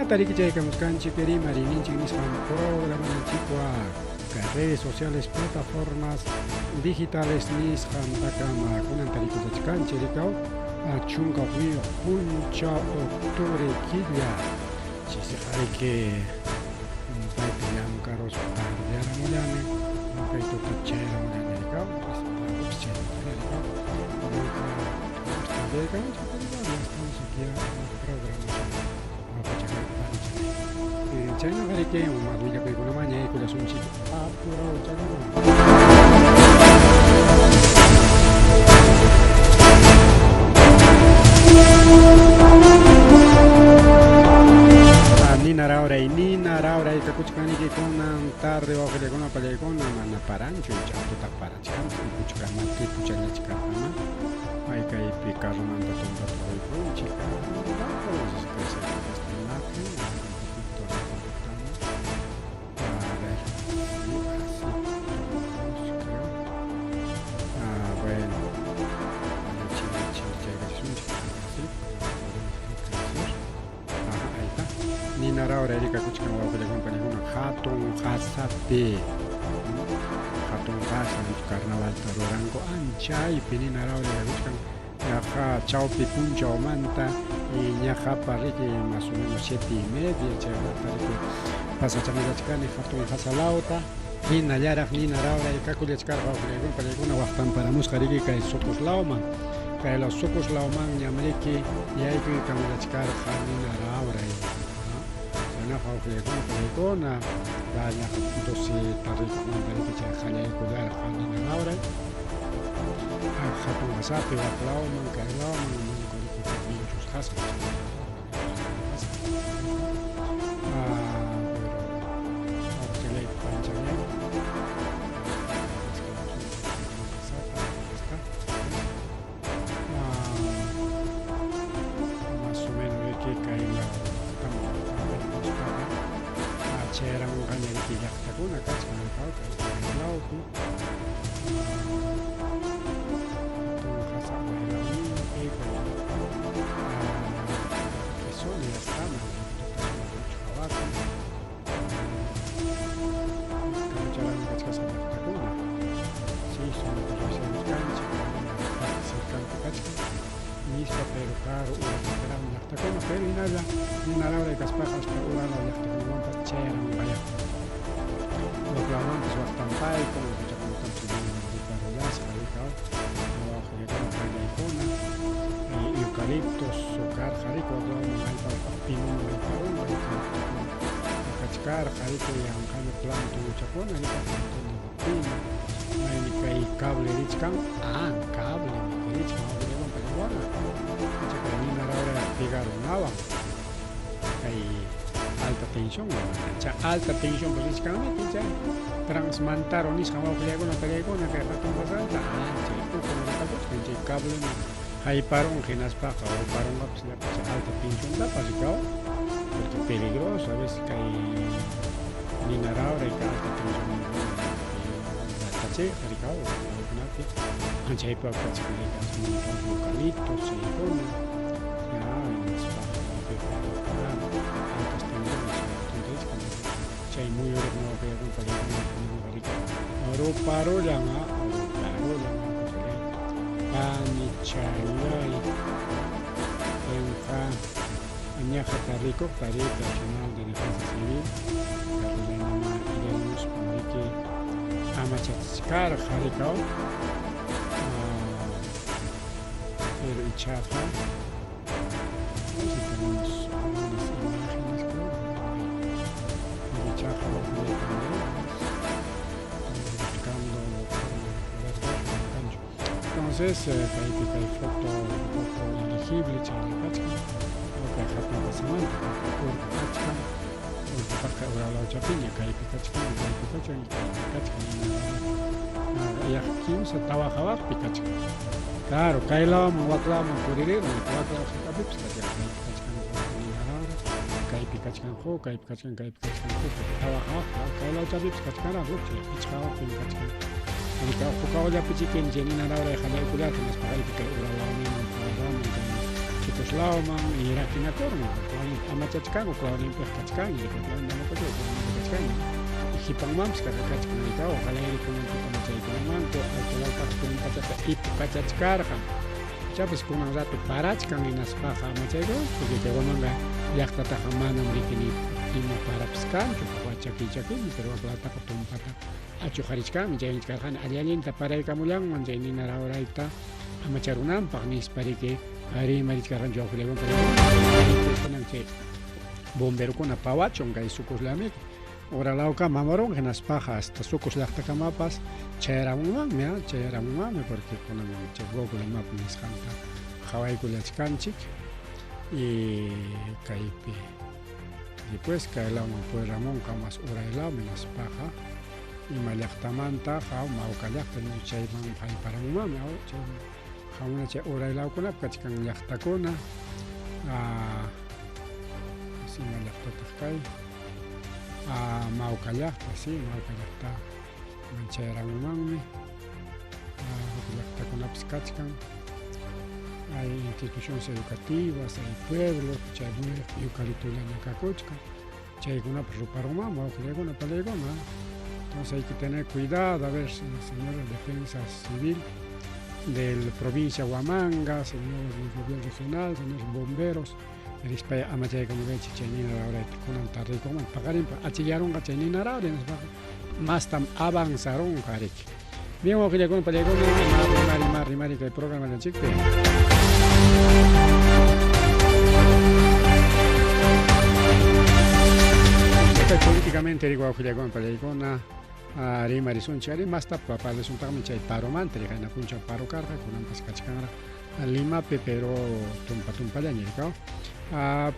Chaynata rikichaykamuskanchik rimariyninchik nisqan programanchikwa kay redes sociales plataformas digitales nisqantakama kunan tarikuchachkanchik rikaw 11 punchaw octubre killa chisiqariki paypi llamkaruspa tardearamullani kay tuta chayaramullani rikaw rikaw tardeaykamunchik ya estamos aquí en el programa. Chaynaqa riki uma willakuykunaman yaykullasunchik apuraw chaynaman. Nina rawray, nina rawray kakuchkaniki kunan tarde wawqillakuna pallaykuna mana paranchu icha tutaq parachkanchu ikuchkama tipuchallachkarqama ay kaypi carromanta tumpata ruykunchik. Esta imagen, un poquito recortamos. A ver, sí, así tomamos, creo. Ah, bueno. Así, podemos hacer. Ajá, ahí está. Nina rawray rikakuchkan wawqillakuna panikuna hatun qasapi. Hatun qasa carnavalta ruranku anchaypi nina rawray rikakuchkan ñaqa chawpi punchawmanta y ñaqapa riki más o menos 7:30 chayrata riki pasachamillachkani hatun qasalawta hinallaraq nina rawray kakullachkarqa wawqillakuna panikuna waqtanparamusqa riki kay Sucos lawman kay law Sucos lawman ñam riki yaykuykamullachkarqa nina rawray chaynaqa wawqillakuna panikuna ñaqa 12 tarrikuqmanta riki chay qallaykullarqa nina rawray hatun qasapi wak lawman kay lawman riki pinchus qasa pero panchalay más o menos riki kay law chayaramunqaña riki llaqtakuna kachkan kay lawpi hatun qasa waylawninpi kay Quezón ya está, qhawakun karucharaqmi kachkasqa llaqtakuna sí sumaqta revisaykusqanchik cercanpi kachkan nispa pero karu urachakaraqmi llaqtakuna pero hinalla nina rawray kaspaqa hasta uralaw llaqtakunamanpas chayaramunqaya waklawmanpas waqtanpaykun quchakunatampas riparullasqa rikaw wawqillakuna pallaykuna eucaliptos karqa riki waklawman allpa pinuman ayparunqa eucaliptokuna kachkarqa riki yanqaña plantuchakuna riki plantón de pino maymi kay cable richkan cable richkan wawqillakuna pallaykuna icha kay nina rawray pegarunawan kay alta tensión cha alta tensión pues richkanmi chay transmantaro nisqan wawqillakuna pallaykuna kay hatun qasanta chay uku rikakuchkan chay cable hayparun hinaspaqa urparunqapas llapa chay alta tensiontapas rikaw porque peligroso a veces kay nina rawray kay alta tensión ratachiqa rikaw kunapi chaypi kachkan riki un montón de eucaliptos chaykuna ya hinaspaqa altas tensiones richkan chay muyuriq wawqillakuna pallaykuna riki ruparullan ruparullan panichalay tinqa ñaqata rikuqta ri personal de defensa civil carrilanama illarimuspa riki amachachkarqa rikaw pero ichaqa si tenemos algunas imágenes creo pero ichaqa buscando la forma de poder ver kanchu. Entonces kaypi kay foto un poco ilegible chaylla kachkan kay hatun qasamanta urqu kachkan urqupaqqa uralawchapiña kaypi kachkan kaypi kachkan y kaypi kachkan yaqa kimsa tawa hawaqpi kachkan claro kay lawman wak lawman puririrun wak law qhipapipas kachkan kaypi kachkan kaypi kachkan huk kaypi kachkan kaypi kachkan huk tawa hawaq kay lawchapipas kachkanraq huk chay pichqa hawaqpim kachkan huk hawallapi chikin chay nina rawray qallaykullarqa hinaspa kaypi kay uralawninman paraman chay Sucos lawman y rakinakurun, amachachkanku, Claudinpiq kachkanña, kachkanña. Hipanmanpas kachkan, ojalá kunan amachaykunanmanku, alto lawtaqa kunan pachata ipukachachkarqan. Ichapas kunan rato parachkan hinaspaqa amachayku, porque chay Huamanga llaqtataqa manam riki ni ima parapas kanchu, chaki chakimi, pero waklataqa tumpata achuqarichkanmi, chay nichkarqani alli allinta paraykamullanman chay nina rawrayta amacharunanpaq nispa riki rimarichkarqanchu wawqillaywan chay bomberokuna pawachun kay Sucos lamiki uralawkama hamarun hinaspaqa hasta Sucos llaqtakamapas chayaramunmanmi, chayaramunmanmi, porque kunan chay Google Map nisqanta qhawaykullachkanchik y kaypi después kay lawman puriramunqa mas uray lawmi hinaspaqa ima llaqtamanta mawka llaqta chayman hayparamunmanmi, chayman hamuna chay uray lawkunapi kachkan llaqtakuna, ima llaqtataq kay mawka llaqta, sí, mawka llaqta chayaramunmanmi, huk llaqtakunapis kachkan, hay instituciones educativas, hay pueblos, chay eucaliptollaña kakuchkan, chaykunapas ruparunmanmi wawqillaykuna panillaykuna. Entonces hay que tener cuidado, a ver, señores defensa civil de la provincia Huamanga, señores del gobierno regional, señores bomberos, rispay amachaykamugaychik chay nina rawrayta kunan tardaykuman paqarinpa achillarunqa chay nina rawray nispaqa mastam avanzarunqa riki. Bien, wawqillaykuna pallaykuna, rimari rimari rimari kay programallanchikpi. Políticamente digo wawqillaykuna pallaykuna rimarisunchik ari masta parlasuntaqmi chay paromanta qayna punchaw paro karqa kunanpas kachkanraq Limapi, pero tumpa tumpallaña rikaw.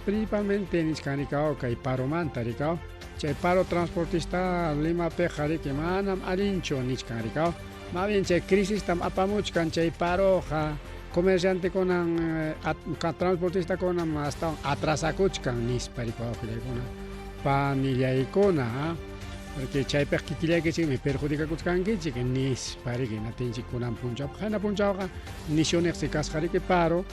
Principalmente nichkan rikaw kay paromanta rikaw, chay paro transportista Limapiqa riki manam allinchu nichkan rikaw, más bien chay crisistam apamuchkan chay paroqa, comerciantekunan transportistakunam astawan atrasakuchkan nispa rikaw wawqillaykuna panillaykuna, porque chaypiqa kikillaykichikmi perjudicakuchkankichik nispa riki natinchik kunan punchawqa qayna punchawqa nishu niqsi kasqa riki paro,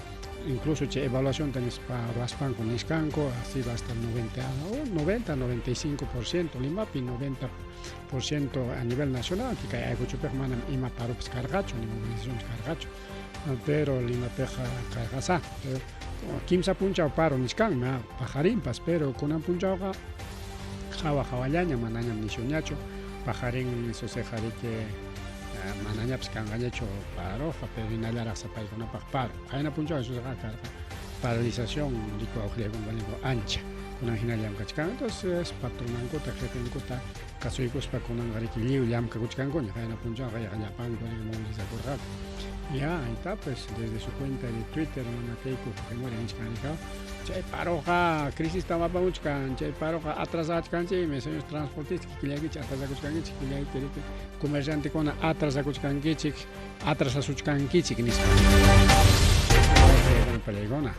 incluso chay evaluacionta nispa ruwaspanku niskanku ha sido hasta el 90 o 90 95% Limapi, 90% a nivel nacional, que kay Ayacuchopiqa manam ima paropas karqachu ni movilizaciones karqachu, pero Limapiqa karqasá, pero kimsa punchaw paro nichkanmi paqarinpas, pero kunan punchawqa hawa hawallaña manañam nishuñachu paqarin suceqa riki manañapas kanqañachu paroqa, pero hinallaraqsa paykunapaq paro. Qayna punchaw suceqa karqa paralización riku wawqillaykuna ancha kunan hina llamkachkan, entonces patronankuta jefenkuta kasuykuspa kunanqa riki lliw llamkakuchkankuña, qayna punchawqa yaqa llapanku riki movilizakurqaku. Ya, ahí está, pues desde su cuenta de Twitter mama Keiko Fujimori nichkan rikaw chay paroqa crisistam apamuchkan, chay paroqa atrasachkanchikmi señores transportistas, kikillaykichik atrasakuchkankichik, kikillayki riki comerciantekuna atrasakuchkankichik, atrasasuchkankichik nispa palaykuna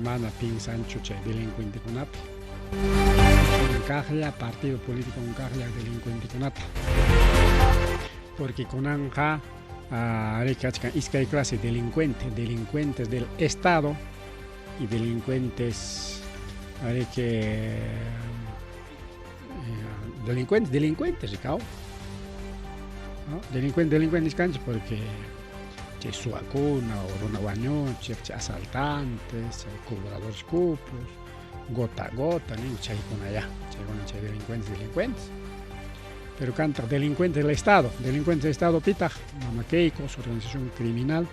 mana pinsanchu chay delincuentekunapi, kaqlla partido político kaqlla delincuentekunata, porque kunanqa riki kachkan iskay clase delincuente, delincuentes del Estado y delincuentes riki delincuentes, delincuentes rikaw, ¿no? Delincuente, delincuentes nichkanchik porque chay suwakuna o runa wañuchiq, chay asaltantes, chay cobradores cupos, gota a gota nin chaykuna ya, chaykuna chay delincuentes, delincuentes. Pero kantaq delincuentes del Estado, delincuentes del Estado pitaq, Mama Keiko, su organización criminal,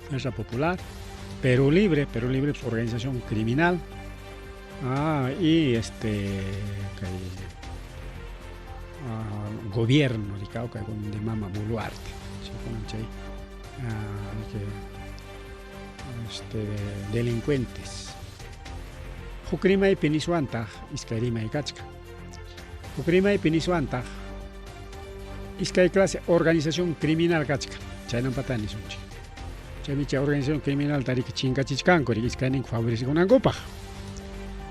Fuerza Popular, Perú Libre, Perú Libre su organización criminal, y kay gobierno rikaw kay de Mama Boluarte, chaykuna chay delincuentes. Huk rimaypi niswantaq iskay rimay kachkan. Huk rimaypi niswantaq iskay clase organización criminal kachkan, chaynampata nisunchik. Chaymi chay organización criminal riki chinkachichkanku riki iskayninku favorececunankupaq.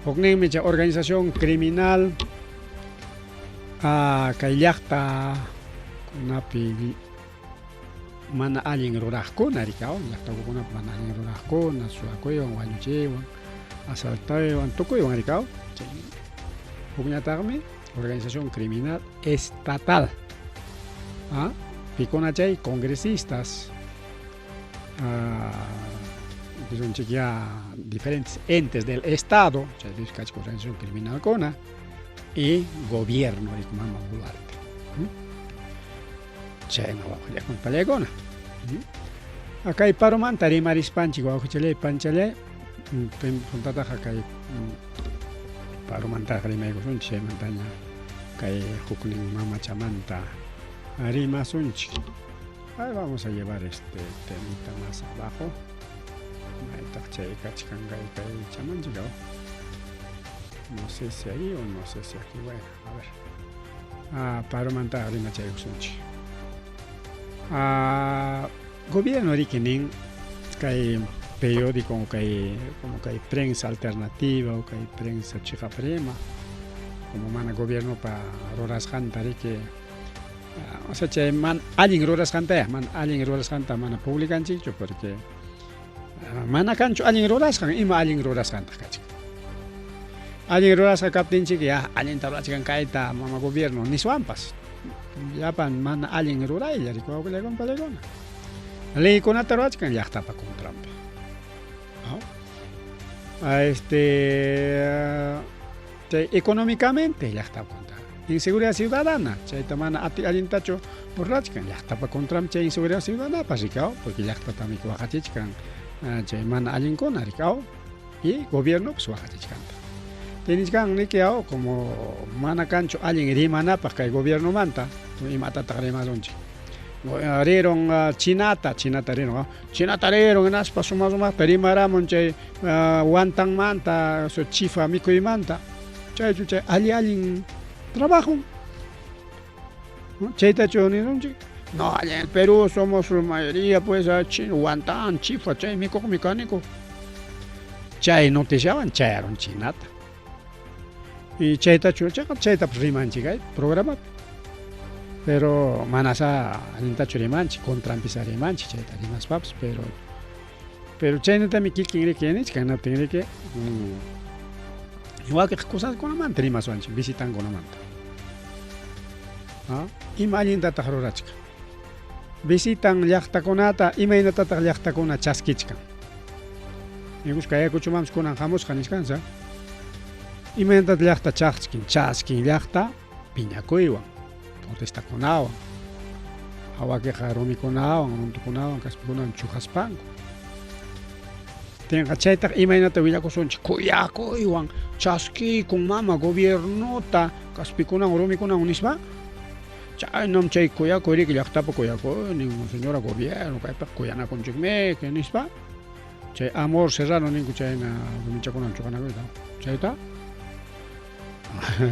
Hukninmi chay organización criminal kay llaqta kunapi mana allin ruraqkuna rikaw, llaqta ukukunapi mana allin ruraqkuna, suwakuywan, wañuchiywan, asaltaywan, tukuywan rikaw. Chay hukñataqmi organización criminal estatal. ¿Ah? Pikuna chay congresistas, ya diferentes entes del Estado, chay kachka organización criminalkuna y gobierno mama Boluarte. Chayna wawqillakuna pallaykuna. Kay paromanta rimarispanchik wawqichalay panchalay, puntataqa kay paromantaqa rimaykusunchik, chaymantaña kay huknin mamachamanta rimasunchik. Ahí vamos a llevar este temita más abajo. Maytaq chay kachkan kay kay chamanchik. No sé si ahí o no sé si aquí. Bueno, a ver. Paromantaqa rimachaykusunchik. Gobierno riki nin kay periódico kay como kay prensa alternativa o kay prensa chiqap rima, como mana gobiernopa rurasqanta riki, o sea chay man allin rurasqantaya, mana allin rurasqanta mana publicanchikchu porque mana kanchu allin rurasqan, ima allin rurasqantaq kachkan. Allin rurasqa kaptinchik ya allinta rurachkan kayta mama gobierno niswanpas. Llapan mana allin ruraylla riki wawqillaykuna pallaykuna. Leykunata rurachkan llaqtapa contranpi. Chay económicamente llaqtapa contra. Inseguridad ciudadana, chayta mana ati allintachu rurachkan llaqtapa contranpi chay inseguridad ciudadanapas rikaw, porque llaqtatami waqachichkan chay mana allinkuna rikaw y gobiernopas waqachichkanta. Tinichkan riki como mana kanchu allin rimanapaq kay gobiernomanta, imatataq rimasunchik. Riron chinata, chinata riron, chinata riron hinaspa suma sumaqta rimaramun chay wantanmanta, su chifa mikuymanta, chaychu chay alli allin trabajo. Chaytachu nisunchik. No, allá en el Perú somos mayoría, pues, wantán, chifa, chay mikuqmi kaniku. Chay noticiawan chayarun chinata. Y chaytachu chayqa chaytapas rimanchik ay programapi. Pero manasá allintachu rimanchik, contranpisa rimanchik chayta rimaspapas, pero chaynatami kikin riki nichkan hinaptin riki wakiq cosaskunamanta rimasuanchik visitankunamanta. Ima allintataq rurachkan. Visitan llaqtakunata, imaynatataq llaqtakuna chaskichkan. Nikusqa kay Ayacuchomanpas kunan hamusqa nichkansa. Imaynatataq llaqta chaskin, chaskin llaqta piñakuywan, protestakunawan, wakiqa rumikunawan, runtukunawan, kaspikunawan chuqaspanku. Tinqa chaytaq imaynata willakusunchik kuyakuywan chaskiykun mama gobiernota kaspikunawan rumikunawan nispa. Chaynam chay kuyakuy riki llaqtapa kuyakuynin señora gobierno kaypiqa kuyanakunchikmi nispa. Chay amor serrano ninku chayna rumichakunawan chuqanakuyta chayta.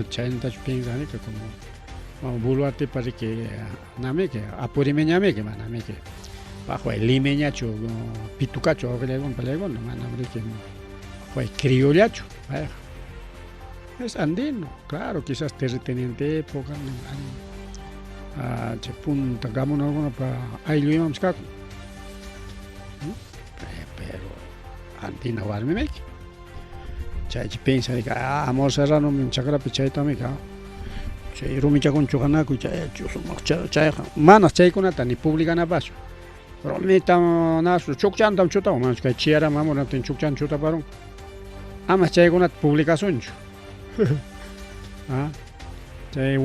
Chaynatachu piensaniki como mama Boluartepa riki namiki apurimeñamiki manamiki paqway limeñachu pitucachu wawqillaykuna pallaykuna manam riki paqway criollachu payqa. Es andino, claro, quizás terrateniente época allin chay punta gamunakunapa ayllu imapas kakun. Pero andina warmimiki. Chaychi piensanika, amor serrano chakrapi chaytamika chay rumichakuna chuqanakuy chaychu sumaq chayqa manas chaykunata ni publicanapaschu. Rumita nasu chukchantam chutawan manchu kay chiyarama hamur hinaptin chukchanta chutaparun. Amas chaykunata publicasunchu. Chay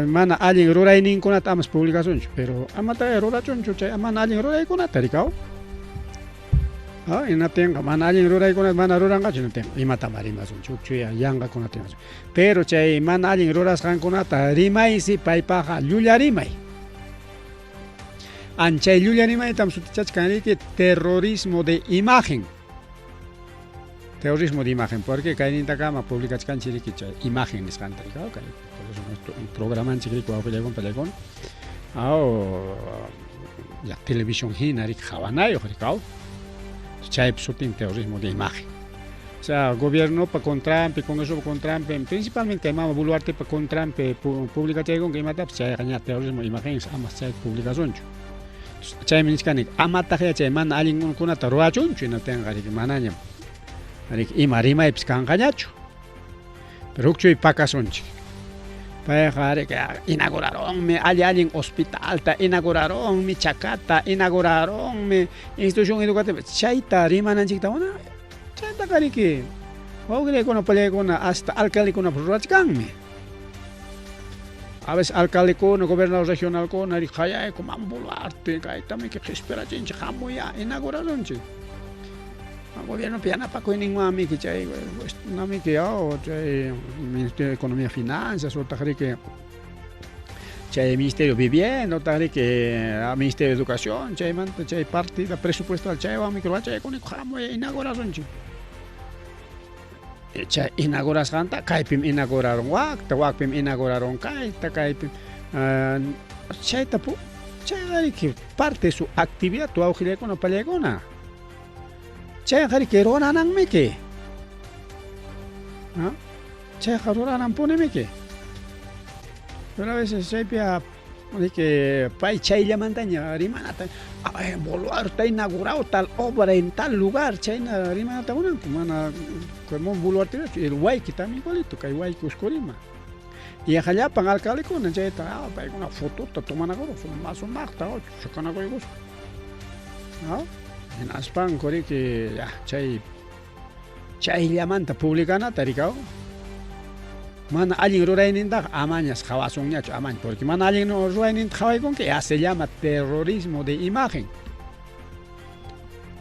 mana allin rurayninkunata amas publicasunchu, pero amataya rurachunchu chay mana allin ruraykunata rikaw. Hinaptinqa mana allin ruraykunata mana ruranqachu hinaptinqa imatam rimasunchik huk chuya yanqakunata rimasun. Pero chay mana allin rurasqankunata rimaysi paypaqqa llulla rimay. Anchay llulla rimaytam sutichachkan riki terrorismo de imagen. Terrorismo de imagen, porque kaynintakama publicachkanchik riki chay imagen nisqanta rikaw kay por eso nuestro programanchik riki wawqillaykuna pallaykuna. Ya televisión hina riki hawanayuq rikaw. Chaypi sutin terrorismo de imagen. O sea, gobiernopa contranpi, congresopa contranpi, principalmente mama Boluartepa contranpi publicachaykunka imatapas chayqa ña terrorismo de imagen amas chayta publicasunchu. Chaymi nichkani, amataqyá chay mana allinkunata ruwachunchu, hinaptinqa riki manañam riki ima rimaypis kanqañachu. Pero hukchuy pakasunchik. Payqa riki inaugurarunmi alli allin hospitalta, inaugurarunmi chakata, inaugurarunmi institución educativa. Chayta rimananchikta mana chaytaqa riki wawqillaykuna pallaykuna hasta alcaldekunapas rurachkanmi. A veces alcaldekuna, gobernador regionalkuna riki qayayku Mama Boluarte kaytamiki qispirachinchik hamuyá inaugurarunchik. Gobiernopa yanapakuyninwanmiki chay namiki chay Ministerio de Economía y Finanzas utaq riki chay Ministerio de Vivienda utaq riki Ministerio de Educación chaymanta chay partida presupuestal chaywanmiki ruwachaykuniku hamuy inaugurasunchik. Chay inaugurasqanta kaypim inaugurarun wakta, wakpim inaugurarun kayta, kaypim chayta chayqa riki parte su actividad wawqillaykuna pallaykuna. Chayqa riki rurananmiki. Chayqa rurananpunimiki. Pero a veces chaypi riki pay chayllamantaña rimanata Boluarte ha inaugurado tal obra en tal lugar chayna rimanata munanku mana como Boluarte el Huayqui también igualito kay Huayqui Uscurima. Yaqa llapan alcaldekuna chayta paykuna fotota tomanakurqa suma sumaqta chocanakuykuspa. Hinaspanku riki ya chay chayllamanta publicanata rikaw mana allin ruraynintaqa amañas qhawasunñachu amaña porque mana allin rurayninta qhawaykunki ya se llama terrorismo de imagen.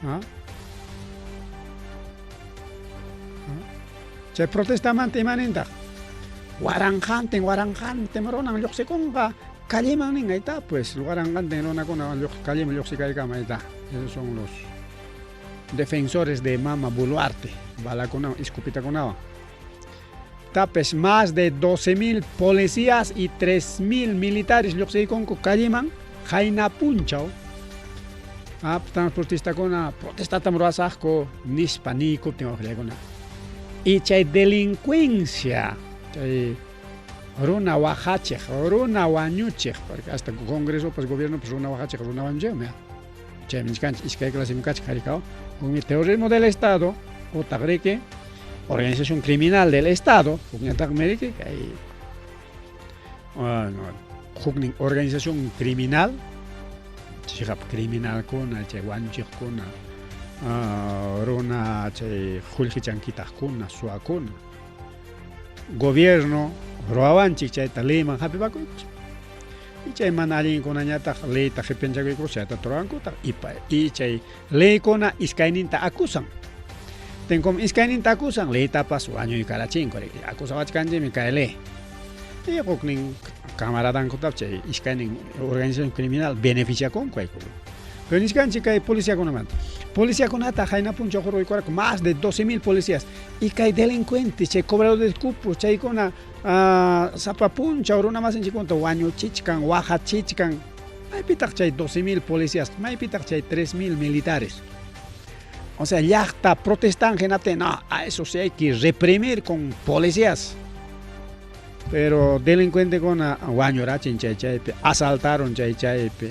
¿Ah? Chay protestamanta imanintaq waranqantin waranqantin runan lluqsikunqa calleman nin ahí pues waranqantin runakuna calleman lluqsikaykama ahí está. Esos son los defensores de Mama Boluarte, balakunawan, escopitakunawan. Tapes más de 12.000 policías y 3.000 militares lluqsiykunku calleman qayna punchaw transportistakuna protestatam ruwasaqku nispa niykuptin waqllaykuna. Y chay delincuencia, chay runa waqachiq, runa wañuchiq, porque hasta congresopas, gobiernopas runa waqachiq, runa wañuchiqmi. Chaymi nichkanchik iskay clase kachka harikaw, hukmi terrorismo del Estado, utaq riki organización criminal del Estado, hukñataqmi riki kay huknin organización criminal, chiqap criminalkuna, chay wañuchiqkuna, runa chay qullqichankitaqkuna, suwakuna. Gobierno ruwawanchik chayta leyman hap'ipakuykus. Y chay mana allinkunañataq leyta qhipanchakuykus chayta ruwankutaq y chay leykuna iskayninta acusan. Tengo iskayninta acusan leytapas wañuykarachinku acusawachkanchikmi kay ley. Y huknin camaradankuta chay iskaynin organización criminal beneficiakunku aykuna. Pero nichkanchik kay policiakunamanta. Policiakunata qayna punchaw hurquykurqaku más de 12.000 policías y kay delincuentes chay cobradores de cupos chaykuna sapa punchaw runa masinchikkunata wañuchichkan, waqachichkan. Maypitaq chay 12.000 policías, maypitaq chay 3.000 militares. O sea, llaqta protestan hinaptin, no, a eso sí hay que reprimir con policías. Pero delincuentekuna wañurachin chay chaypi, asaltaron chay chaypi.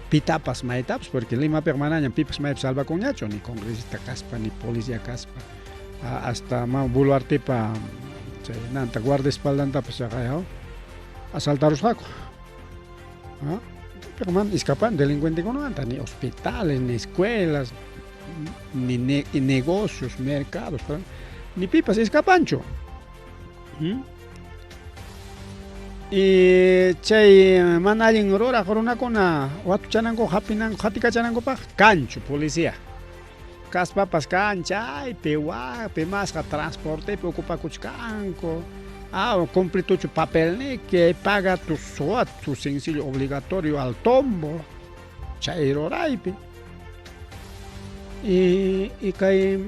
Pitapas maytapas, porque Limapiqa manañam pipas maypi salvakunñachu, ni congresista kaspa, ni policía kaspa. Hasta Mama Boluartepa chay nanta guardaespaldantapas chaqay asaltarusqaku. Pero man escapan delincuentekunamanta, ni hospitales, ni escuelas, ni negocios, mercados, ni pipas escapanchu. Y chay mana allin ruraq runakuna watuchananku hapinanku qatikachanankupaq kanchu policía. Kaspapas kan chaypi wakpi masqa transportepi ocupakuchkanku. Completuchu papelniki, paga tu SOAT, tu sencillo obligatorio al tombo, chay ruraypi. Y kay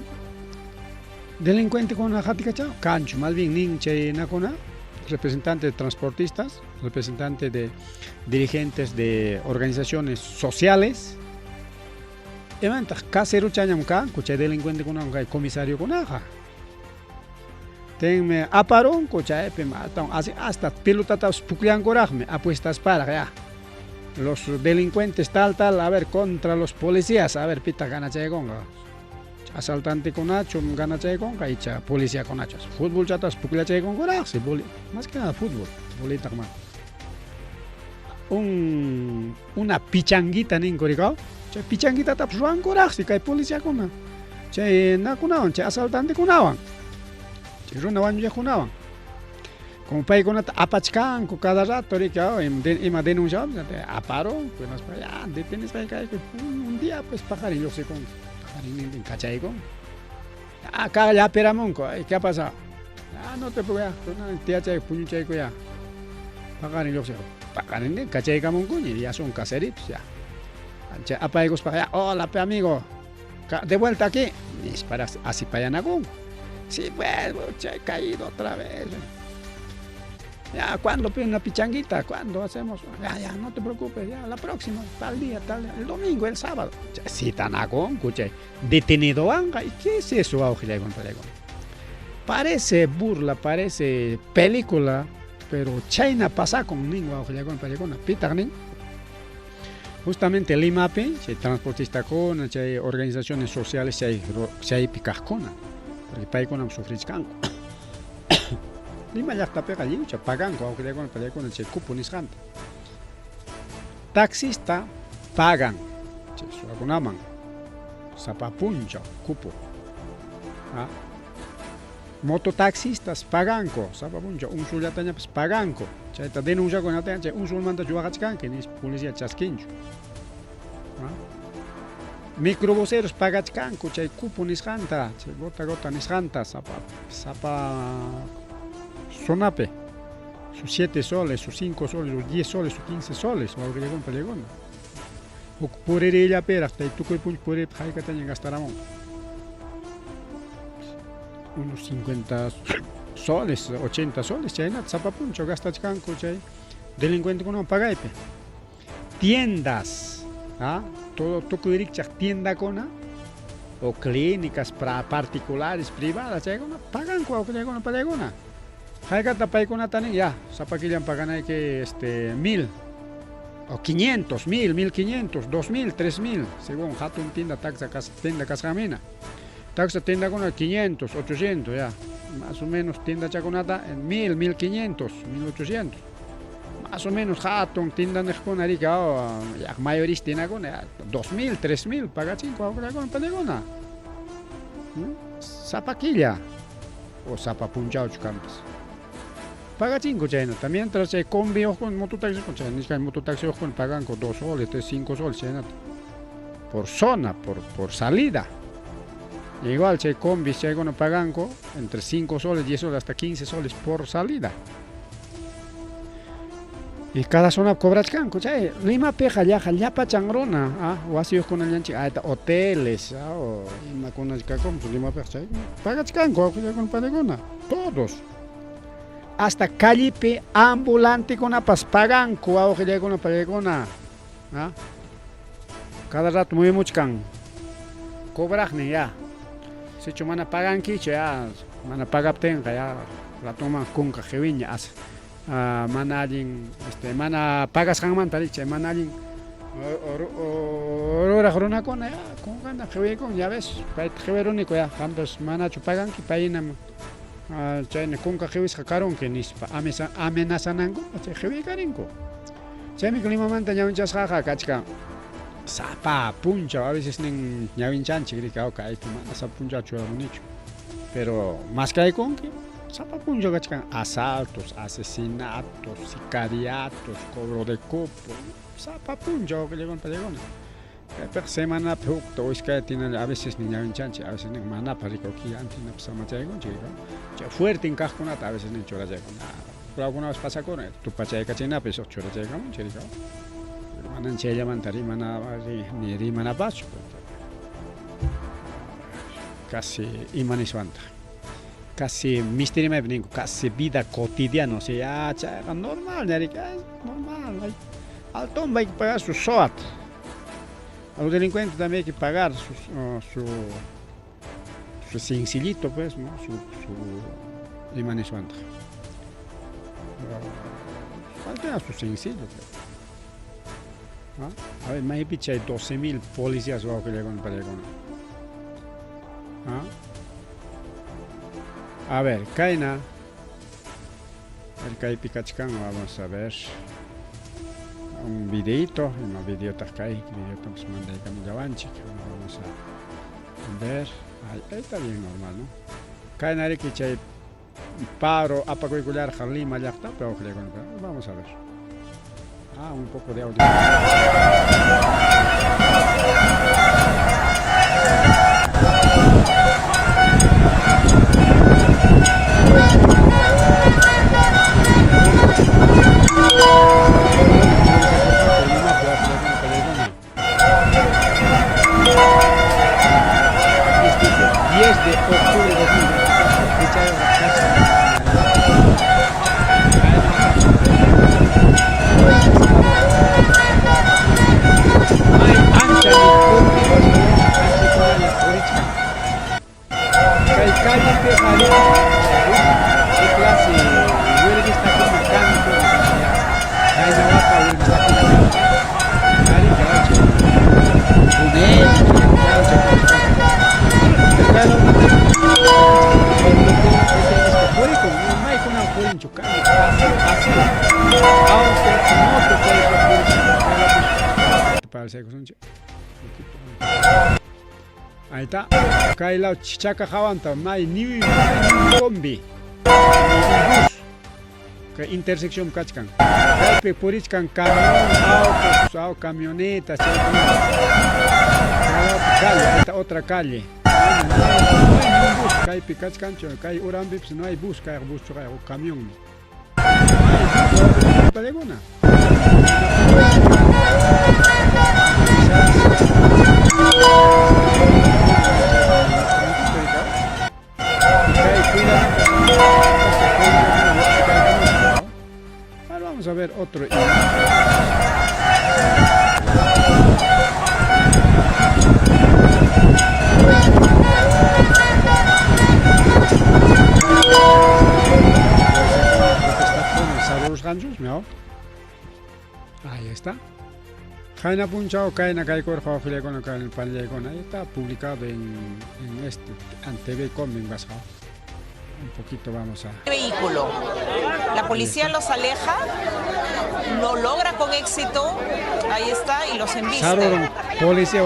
delincuentekuna qatikachanku kanchu, más bien nin chay nakuna representante de transportistas, representante de dirigentes de organizaciones sociales. Imantaq caseruchañam kanku chay delincuentekunawan kay comisariokunaqa. Tenme aparunku chaypi hasta pelotatapas pukllankuraqmi apuestasparaq ya. Los delincuentes tal, tal, a ver, contra los policías, a ver, pitaq ganachaykunqa. Asaltantekunachu ganachaykunqa icha policiakunachu. Fútbol chatas pukllachaykunkuraqsi, más que nada fútbol, bolitaq mana. Una pichanguita ninku rikaw, chay pichanguitatapas ruwankuraqsi kay policiakuna. Chay nakunawan, chay asaltantekunawan, chay runa wañuchiqkunawan. Como paykunata apachkanku cada rato rikaw, ima denunciawan, aparunku, hinaspa ya detenisqa kayku, un día pues paqarin lluqsikunku, paqarinnintin kachaykunku. Ya kaqlla apiramunku, ay, ¿qué ha pasado? Ya no te preocupes, ya, tiyachayku, puñuchayku ya. Paqarin lluqsikunku, paqarinnin kachaykamunkuña, ya son caseritos ya. Chay apaykuspaqa ya, hola pe amigo, de vuelta aquí, nispa asipayanakunku. Sí, pues, che, caído otra vez. Ya, ¿cuándo pide una pichanguita? ¿Cuándo hacemos? Ya, ya, no te preocupes, ya, la próxima, tal día, tal día, el domingo, el sábado. Citanakunku, chay, detenido anga, ¿y qué es eso, Parece burla, parece película, pero chayna pasakun nin wawqillakuna paykuna, pitaq nin. Justamente Limapi, chay transportistakuna, chay organizaciones sociales, chay chaypi kaqkuna, porque paykunam sufrichkanku. Lima llaqtapiqa lliwcha paganku wawqillakuna paykuna chay cupo nisqanta. Taxista pagan chay suwakunaman sapa punchaw cupo. ¿Ah? Mototaxistas paganku sapa punchaw un sullatañapas paganku. Chayta denunciakunata chay un sulmanta waqachkanki nispa policía chaskinchu. ¿Ah? Microbuseros pagachkanku chay cupo nisqanta, chay gota gota nisqanta sapa zonapi. Sus 7 soles, sus 5 soles, sus 10 soles, sus 15 soles, wawqillakuna paykuna. Huk puririllapiraq chay tukuy punchaw puriypi haykataña gastaramunqa. Unos 50 soles, 80 soles, chaynata sapa punchaw gastachkanku chay delincuentekunawan pagaypi. Tiendas, ¿ah? Todo tukuy rikchaq tiendakuna o clínicas particulares, privadas, chaykuna paganku wawqillakuna paykuna. Haykata paykunata nin, ya, sapa killan paganayki 1000 o 500, 1000, 1500, 2000, 3000, según hatun tienda taxa tienda kasqanmina. Taxa tiendakuna 500, 800, ya, más o menos tienda chakunata en 1000, 1500, 1800. Más o menos hatun tienda niqkuna rika, oh, ya, mayorista tiendakuna, ya, 2000, 3000 pagachinku wawqillakuna paykuna. Sapa killa o sapa punchawchu kanpas. Pagachinku chaynata, mientras chay combi uqkuna, mototaxi chay nisqay mototaxi uqkuna paganku 2 soles, 3, 5 soles chaynata. Por zona, por salida. Igual chay combis chaykuna paganku entre 5 soles, 10 soles hasta 15 soles por salida. Y cada zona cobrachkanku chay Limapiqa llaqa llapachan runa, ah, wasiyuqkunallanchik ayta hoteles, ah, o imakuna kakunpas Limapiqa chay pagachkanku wawqillakuna paykuna, todos. Hasta callepi ambulantekunapas paganku wawqillakuna paykuna, ah. Cada rato muyumuchkan cobraqnin ya. Sichu mana pagankichu ya, mana pagaptinqa ya ratuman kunka qiwiña as mana allin, mana pagasqanmanta rikchay, mana allin ruraq runakuna ya kunkanta qiwiykun, ya ves, payta qiwiruniku ya, qampas manachu paganki, payhinam chayna kunka qiwisqa karunki nispa amenazanankupas chay qiwiykarinku. Chaymi Limamanta ñawinchasqaqa kachkan sapa punchaw, a veces nin ñawinchanchik rika, kaypi mana sapa punchawchu churamunichu. Pero maskaykunki sapa punchaw kachkan asaltos, asesinatos, sicariatos, cobro de cupo, sapa punchaw wawqillakuna paykuna. Kaypiqa semanapi hukta o iskayta hinalla a veces nin ñawinchanchik, a veces nin manapas rika killantinapas samachaykunchik, chay fuerten kaqkunata a veces nin churachaykuna. Alguna vez pasakuna, tupachaykachinapis huk churachaykamunchik rika. Manan chayllamanta rimana ni rimanapaschu. Casi ima niswantaq. Casi misterio ninku, casi vida cotidiana, o sea, chayqa normal, rika, normal. Al tomba hay que pagar su SOAT. A los delincuentes también hay que pagar su sencillito, pues, ¿no? Su ima niswantaq. Falta su sencillo, pues. ¿Ah? A ver, maypi chay 12.000 policías wawqillakuna pallakuna. ¿Ah? A ver, kayna. El kaypi kachkan, vamos a ver. Un videito, ima videotaq kay, videotapas mandaykamullawanchik. Vamos a ver. Ahí está bien normal, ¿no? Kayna riki chay paro apakuykullarqa Lima llaqtapi wawqillakuna. Vamos a ver. Ah, un poco de audio. Dice 10 de octubre de 2024, fecha de la casa. May ancha Kay calle clase huelguistakuna kanku kayna wata huelguistakuna kanku qhari purikun maykunan purinchu calle vacío auto moto chaypa purichkan. Ahí está. Kay law chaka hawanta may ni combi. Bus. Kay intersección kachkan. Kaypi purichkan camión, autos, au, camionetas, chaykuna. Calle, ahí está otra calle. No hay ni un bus, kaypi kachkanchu, kay uranpipas no hay bus, kay bus kay camión. Paleguna. Ahora vamos a ver otro. ¿No? Ahí está. Jaina Punchao, Kaina Kaikor, Joafilecona, Panlecona. Ahí está publicado en este, en TV Com en Basao. Un poquito vamos a. Vehículo. La policía los aleja, lo logra con éxito, ahí está, y los embiste. Policía,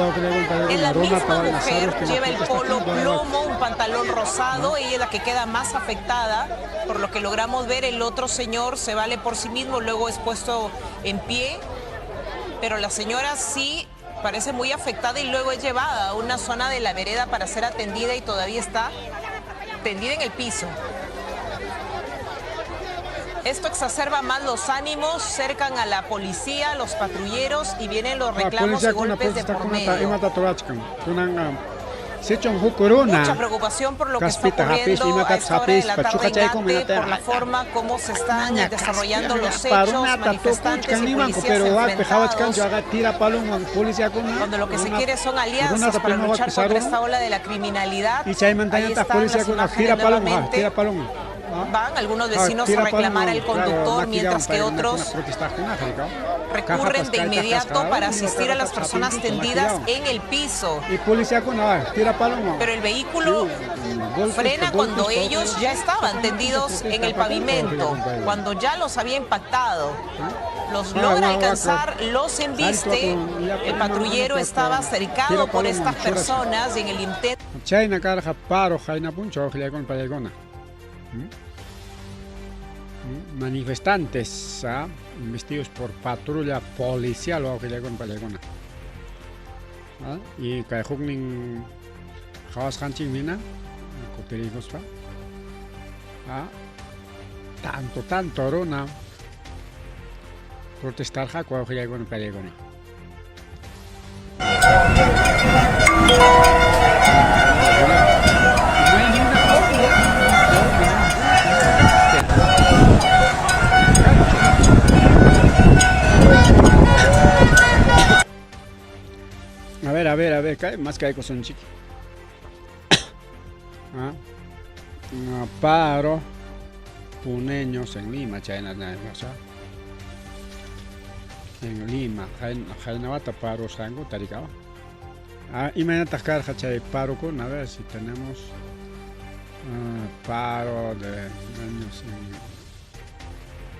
Es la misma mujer, lleva el polo plomo, un pantalón rosado, ella es la que queda más afectada, por lo que logramos ver, el otro señor se vale por sí mismo, luego es puesto en pie, pero la señora sí parece muy afectada y luego es llevada a una zona de la vereda para ser atendida y todavía está tendida en el piso. Esto exacerba más los ánimos, cercan a la policía, los patrulleros y vienen los reclamos y golpes de por medio. Mucha preocupación por lo que está ocurriendo a esta hora de la tarde en Ate, por la forma como se están desarrollando los hechos, manifestantes y policías enfrentados, cuando lo que se quiere son alianzas para luchar contra esta ola de la criminalidad. Ahí están las imágenes nuevamente. Van algunos vecinos a reclamar al conductor, mientras que otros recurren de inmediato para asistir a las personas tendidas en el piso. Pero el vehículo frena cuando ellos ya estaban tendidos en el pavimento, cuando ya los había impactado. Los logra alcanzar, los embiste. El patrullero estaba cercado por estas personas y en el intento. Chayna karqa paro qayna punchaw waqllakuna pallaykuna. Manifestantes vestidos por patrulla policial wawqillakuna pallaykuna. Y kay huknin qhawasqanchikmi hina kutiriykuspa tanto tanto runa protestarqaku wawqillaykuna pallaykuna. No hay ni una combi, A ver, a ver, a ver, kay más kaykusunchik. Paro puneños en Lima, chayna, o sea. En Lima, haynawata parusqanku tarikawa. Ah, imaynataq karqa chay parukuna? A ver si tenemos paro de años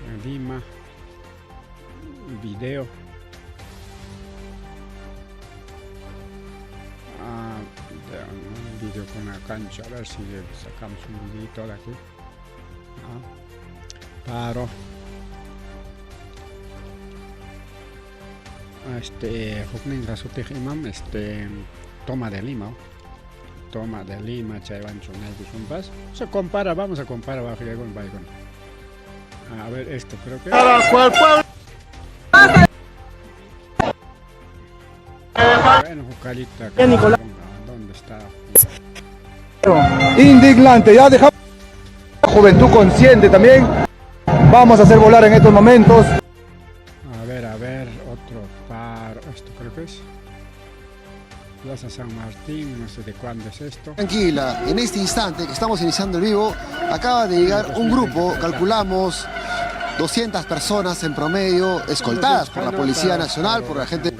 en Lima. Video. Ah, un video con la cancha. A ver si sacamos un videito de aquí. Ah, paro. Hukninqa sutiq imam, toma de Lima. Toma de Lima, chaywanchu naykusunpas. Se compara, vamos a comparar bajo con Baikon. A ver, esto creo que. ¿Cuál pueblo? Bueno, Jucalita, Nicolás. ¿Dónde está? Indignante, ya dejamos juventud consciente también. Vamos a hacer volar en estos momentos. A ver, otro paro. Esto creo que es Plaza San Martín, no sé de cuándo es esto. Tranquila, en este instante que estamos iniciando el vivo, acaba de llegar un grupo, calculamos 200 personas en promedio, escoltadas por la Policía Nacional, por la gente...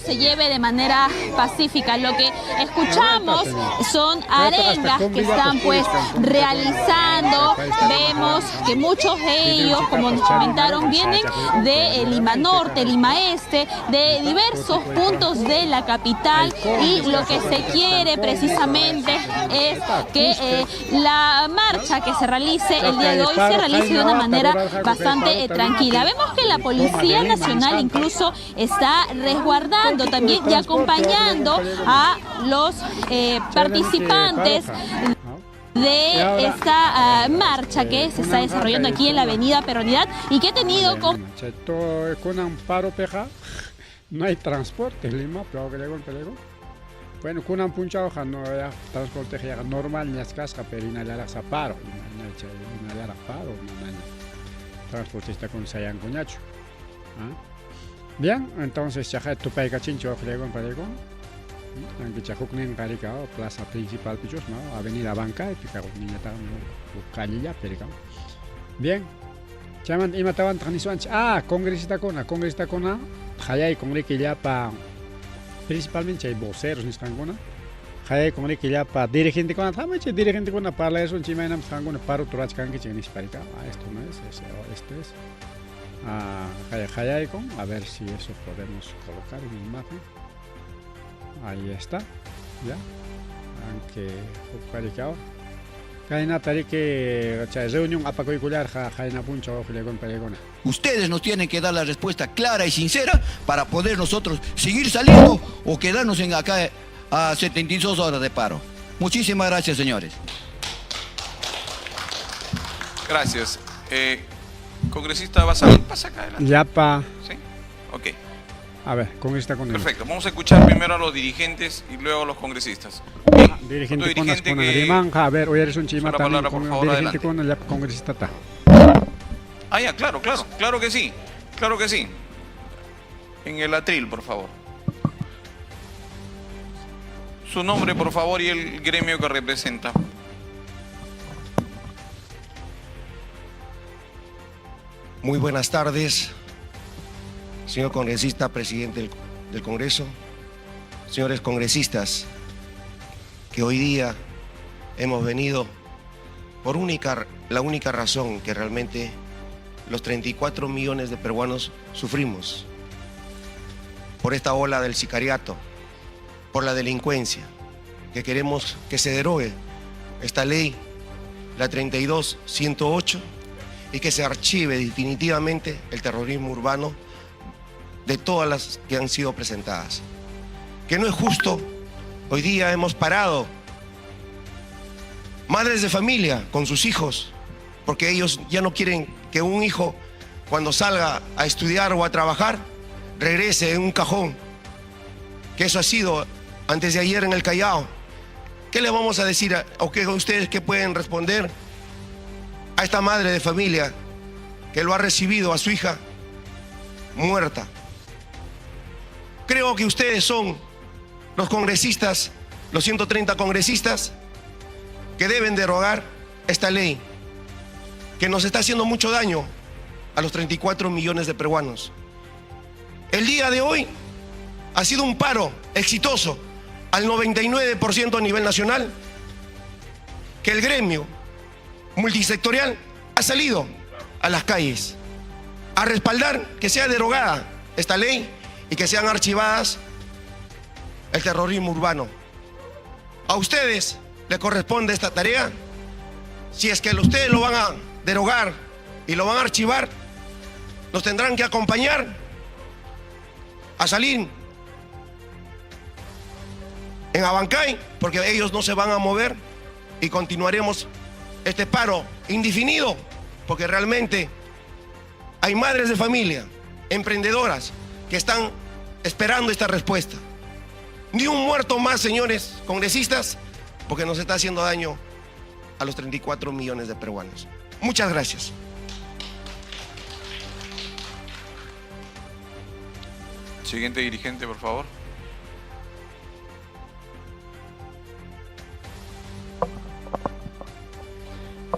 Se lleve de manera pacífica. Lo que escuchamos son arengas que están pues realizando. Vemos que muchos de ellos, como nos comentaron, vienen de Lima Norte, Lima Este, de diversos puntos de la capital, y lo que se quiere precisamente es que la marcha que se realice el día de hoy se realice de una manera bastante tranquila. Vemos que la Policía Nacional incluso está resguardando también y acompañando a los participantes de esta marcha que se está desarrollando aquí en la avenida Peronidad y que ha tenido con paro peja, no hay transporte en Lima, pero que le bueno, con un punchado no hay transporte normal ni casca, pero paro, paro, transportista con sayan coñacho. ¿Ah? Bien, entonces chaja tupayka chincho fregón paregón. Aunque chajuknin carica plaza principal pichos, ¿no? Avenida Banca, pica niñata calle ya perica. Bien. Chaman imatawan taqnisuanchik. Ah, congresista kona, hayay congreki llapa principalmente hay voceros nisqankuna. Hayay congreki llapa dirigente kona, hamachi dirigente kona parlasunchik imaynam qankuna paro turachkankichik nisparika. Ah, esto no es, este es. Ah, hayay con, a ver si eso podemos colocar en imagen. Ahí está, ya. Aunque uparicao. Ustedes nos tienen que dar la respuesta clara y sincera para poder nosotros seguir saliendo o quedarnos en acá a 72 horas de paro. Muchísimas gracias, señores. Gracias. Congresista Bazán, pasa acá adelante. Yapa. Sí, ok. A ver, congresista con Perfecto, vamos a escuchar primero a los dirigentes y luego a los congresistas. Dirigente con que... A ver, hoy eres un chimata también, con favor, dirigente con el congresista. Ta. Ah, ya, claro, claro, claro que sí, claro que sí. En el atril, por favor. Su nombre, por favor, y el gremio que representa. Muy buenas tardes, señor congresista, presidente del Congreso, señores congresistas, que hoy día hemos venido por la única razón que realmente los 34 millones de peruanos sufrimos, por esta ola del sicariato, por la delincuencia, que queremos que se derogue esta ley, la 32-108, y que se archive definitivamente el terrorismo urbano de todas las que han sido presentadas. Que no es justo. Hoy día hemos parado madres de familia con sus hijos, porque ellos ya no quieren que un hijo, cuando salga a estudiar o a trabajar, regrese en un cajón. Que eso ha sido antes de ayer en el Callao. ¿Qué le vamos a decir o qué ustedes qué pueden responder a esta madre de familia que lo ha recibido a su hija muerta? Creo que ustedes son los congresistas, los 130 congresistas, que deben derogar esta ley, que nos está haciendo mucho daño a los 34 millones de peruanos. El día de hoy ha sido un paro exitoso al 99% a nivel nacional, que el gremio multisectorial ha salido a las calles a respaldar que sea derogada esta ley y que sean archivadas el terrorismo urbano. A ustedes les corresponde esta tarea. Si es que ustedes lo van a derogar y lo van a archivar, nos tendrán que acompañar a salir en Abancay, porque ellos no se van a mover y continuaremos este paro indefinido, porque realmente hay madres de familia, emprendedoras, que están esperando esta respuesta. Ni un muerto más, señores congresistas, porque nos está haciendo daño a los 34 millones de peruanos. Muchas gracias. Siguiente dirigente, por favor.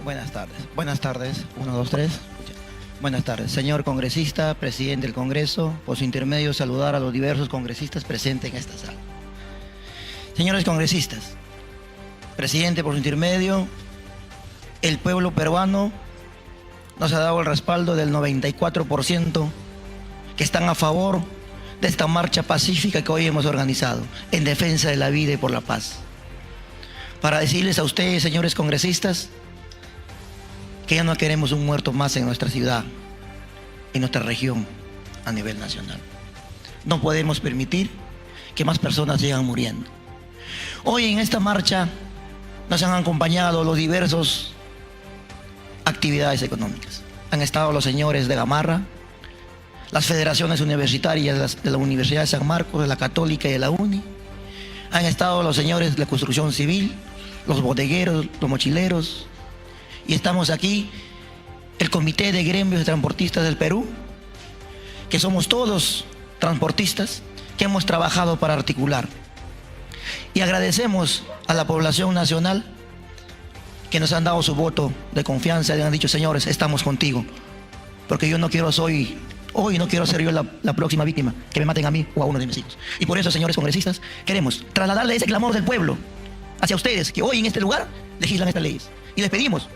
Buenas tardes. Buenas tardes. 1, 2, 3. Buenas tardes, señor congresista, presidente del Congreso, por su intermedio saludar a los diversos congresistas presentes en esta sala. Señores congresistas, presidente, por su intermedio, el pueblo peruano nos ha dado el respaldo del 94% que están a favor de esta marcha pacífica que hoy hemos organizado en defensa de la vida y por la paz. Para decirles a ustedes, señores congresistas, que ya no queremos un muerto más en nuestra ciudad, en nuestra región, a nivel nacional. No podemos permitir que más personas sigan muriendo. Hoy en esta marcha nos han acompañado los diversos actividades económicas. Han estado los señores de Gamarra, las federaciones universitarias de la Universidad de San Marcos, de la Católica y de la UNI. Han estado los señores de la construcción civil, los bodegueros, los mochileros. Y estamos aquí, el Comité de Gremios de Transportistas del Perú, que somos todos transportistas que hemos trabajado para articular. Y agradecemos a la población nacional que nos han dado su voto de confianza y han dicho, señores, estamos contigo. Porque yo no quiero soy, hoy no quiero ser yo la próxima víctima, que me maten a mí o a uno de mis hijos. Y por eso, señores congresistas, queremos trasladarle ese clamor del pueblo hacia ustedes, que hoy en este lugar legislan estas leyes. Y les pedimos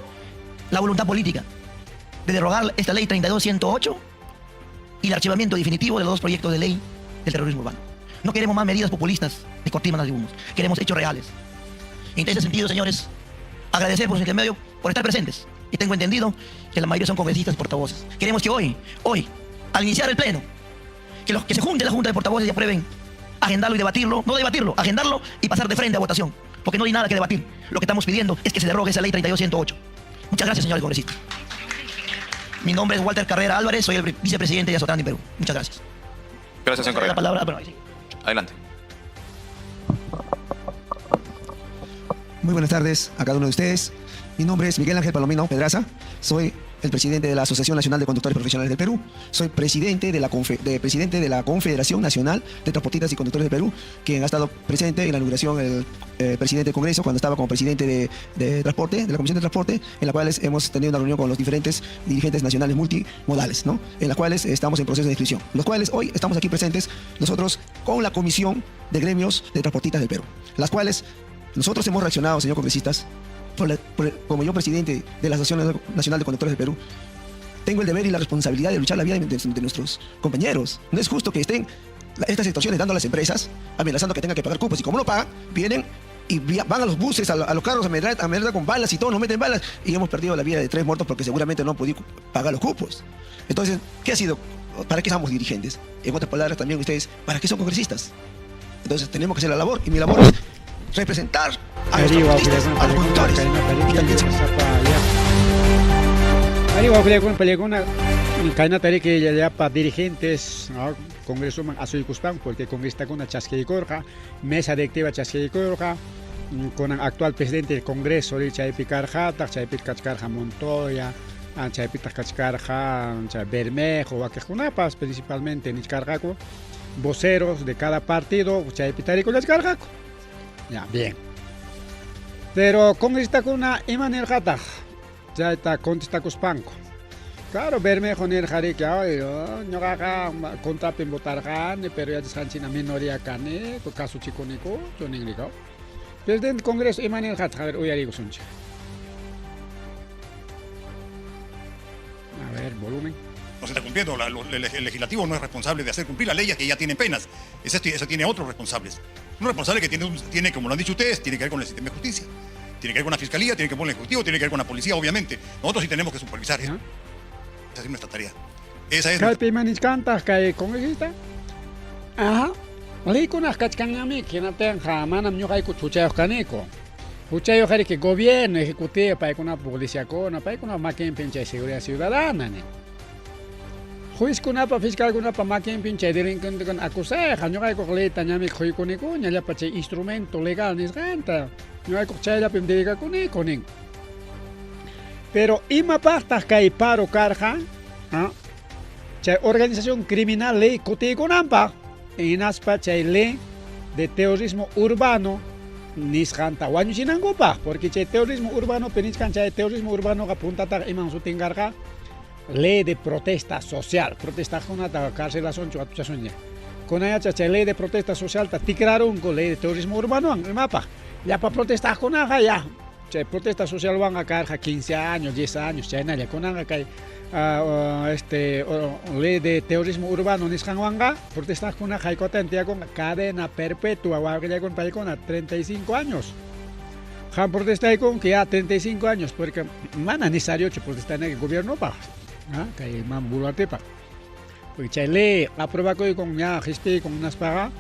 la voluntad política de derogar esta ley 32-108 y el archivamiento definitivo de los dos proyectos de ley del terrorismo urbano. No queremos más medidas populistas de cortinas de humos, queremos hechos reales. En ese sentido, señores, agradecer por su intermedio, por estar presentes. Y tengo entendido que la mayoría son congresistas y portavoces. Queremos que hoy, al iniciar el pleno, que los que se junte la Junta de Portavoces y aprueben agendarlo y debatirlo, no debatirlo, agendarlo y pasar de frente a votación, porque no hay nada que debatir. Lo que estamos pidiendo es que se derogue esa ley 32-108. Muchas gracias, señores congresistas. Mi nombre es Walter Carrera Álvarez, soy el vicepresidente de Asotrans Perú. Muchas gracias. Gracias, señor Carrera. La palabra, bueno, ahí sí. Adelante. Muy buenas tardes a cada uno de ustedes. Mi nombre es Miguel Ángel Palomino Pedraza. Soy el presidente de la Asociación Nacional de Conductores Profesionales del Perú. Soy presidente de la Confederación Nacional de Transportistas y Conductores del Perú, quien ha estado presente en la inauguración el presidente del Congreso, cuando estaba como presidente de Transporte, de la Comisión de Transporte, en la cual hemos tenido una reunión con los diferentes dirigentes nacionales multimodales, ¿no? En las cuales estamos en proceso de inscripción, los cuales hoy estamos aquí presentes nosotros con la Comisión de Gremios de Transportistas del Perú, las cuales nosotros hemos reaccionado, señor congresistas, como yo presidente de la Asociación Nacional de Conductores del Perú, tengo el deber y la responsabilidad de luchar la vida de nuestros compañeros. No es justo que estén estas situaciones dando a las empresas, amenazando que tengan que pagar cupos, y como no pagan, vienen y van a los buses, a los carros, a amedrentar con balas y todo, nos meten balas, y hemos perdido la vida de 3 muertos porque seguramente no han podido pagar los cupos. Entonces, ¿qué ha sido? ¿Para qué somos dirigentes? En otras palabras, también ustedes, ¿para qué son congresistas? Entonces, tenemos que hacer la labor, y mi labor es representar a los transportistas, a los conductores. Y también dirigentes, ¿no? Congreso asuykuspan, porque congresistakuna chaskiykurqa, mesa directiva chaskiykurqa, con el actual presidente del Congreso, chaypi karqataq, chaypi kachkarqa Montoya, chaypitaq kachkarqa Bermejo, wakiqkunapas principalmente nichkarqaku, voceros de cada partido, chaypi tarikullaskarqaku. Ya, bien. Pero congresistakuna ima nirqataq chayta contestakuspanku. Claro, Bermejo nirqa riki, ay, ñuqaqa contrapim votarqani, pero yachasqanchikna minoría kaniku, kasuchikunikuchu ninrika. Presidente Congreso ima nirqataq, a ver, uyariykusunchik. A ver, volumen. No se está cumpliendo, el legislativo no es responsable de hacer cumplir las leyes que ya tienen penas. Eso, eso tiene otros responsables. Un responsable que tiene, como lo han dicho ustedes, tiene que ver con el sistema de justicia, tiene que ver con la fiscalía, tiene que ver con el ejecutivo, tiene que ver con la policía, obviamente. Nosotros sí tenemos que supervisar. Esa es nuestra tarea. Esa es nuestra... Kaypi kay congresista? Ajá. Leykunaq kachkanñami, hinaptinqa manam ñuqayku huchayuq kaniku. Huchayuq riki gobierno ejecutivo, paykuna policiakuna, paykuna makinpin chay seguridad ciudadana ni. Juezkunapa, fiscalkunapa makinpin chay delincuentekuna acusayqa, ñuqaykuq leyta ñami quykunikuña, llapa chay instrumento legal nisqanta. Ñuqaykuq chayllapim dedicakuniku nin. Pero imapaqtaq kay paro karqa, ¿ah? Chay organización criminal ley kutiykunanpaq, hinaspa chay ley de terrorismo urbano nisqanta wañuchinankupaq, porque chay terrorismo urbano penichkan chay terrorismo urbanoqa puntataqa iman sutin karqa ley de protesta social, protestakunata carcelasunchu atuchasunña. Kunayacha chay ley de protesta social ta tikrarunku ley de terrorismo urbanowan imapaq, llapa protestaqkunaqa ya chay protesta social wanqa karqa 15 años, 10 años, chaynalla kunanqa kay ley de terrorismo urbano nisqanwanqa protestaqkunaqa hayk'utan tiyakunqa cadena perpetua wawqillaykuna paykuna 35 años. Qam protestaykunki ya 35 años, porque mana necesariochu protestanayki gobiernopaq, ¿ah? Kay mama Boluartepaq. Porque chay ley aprobakuykun ña qispiykun hinaspaqa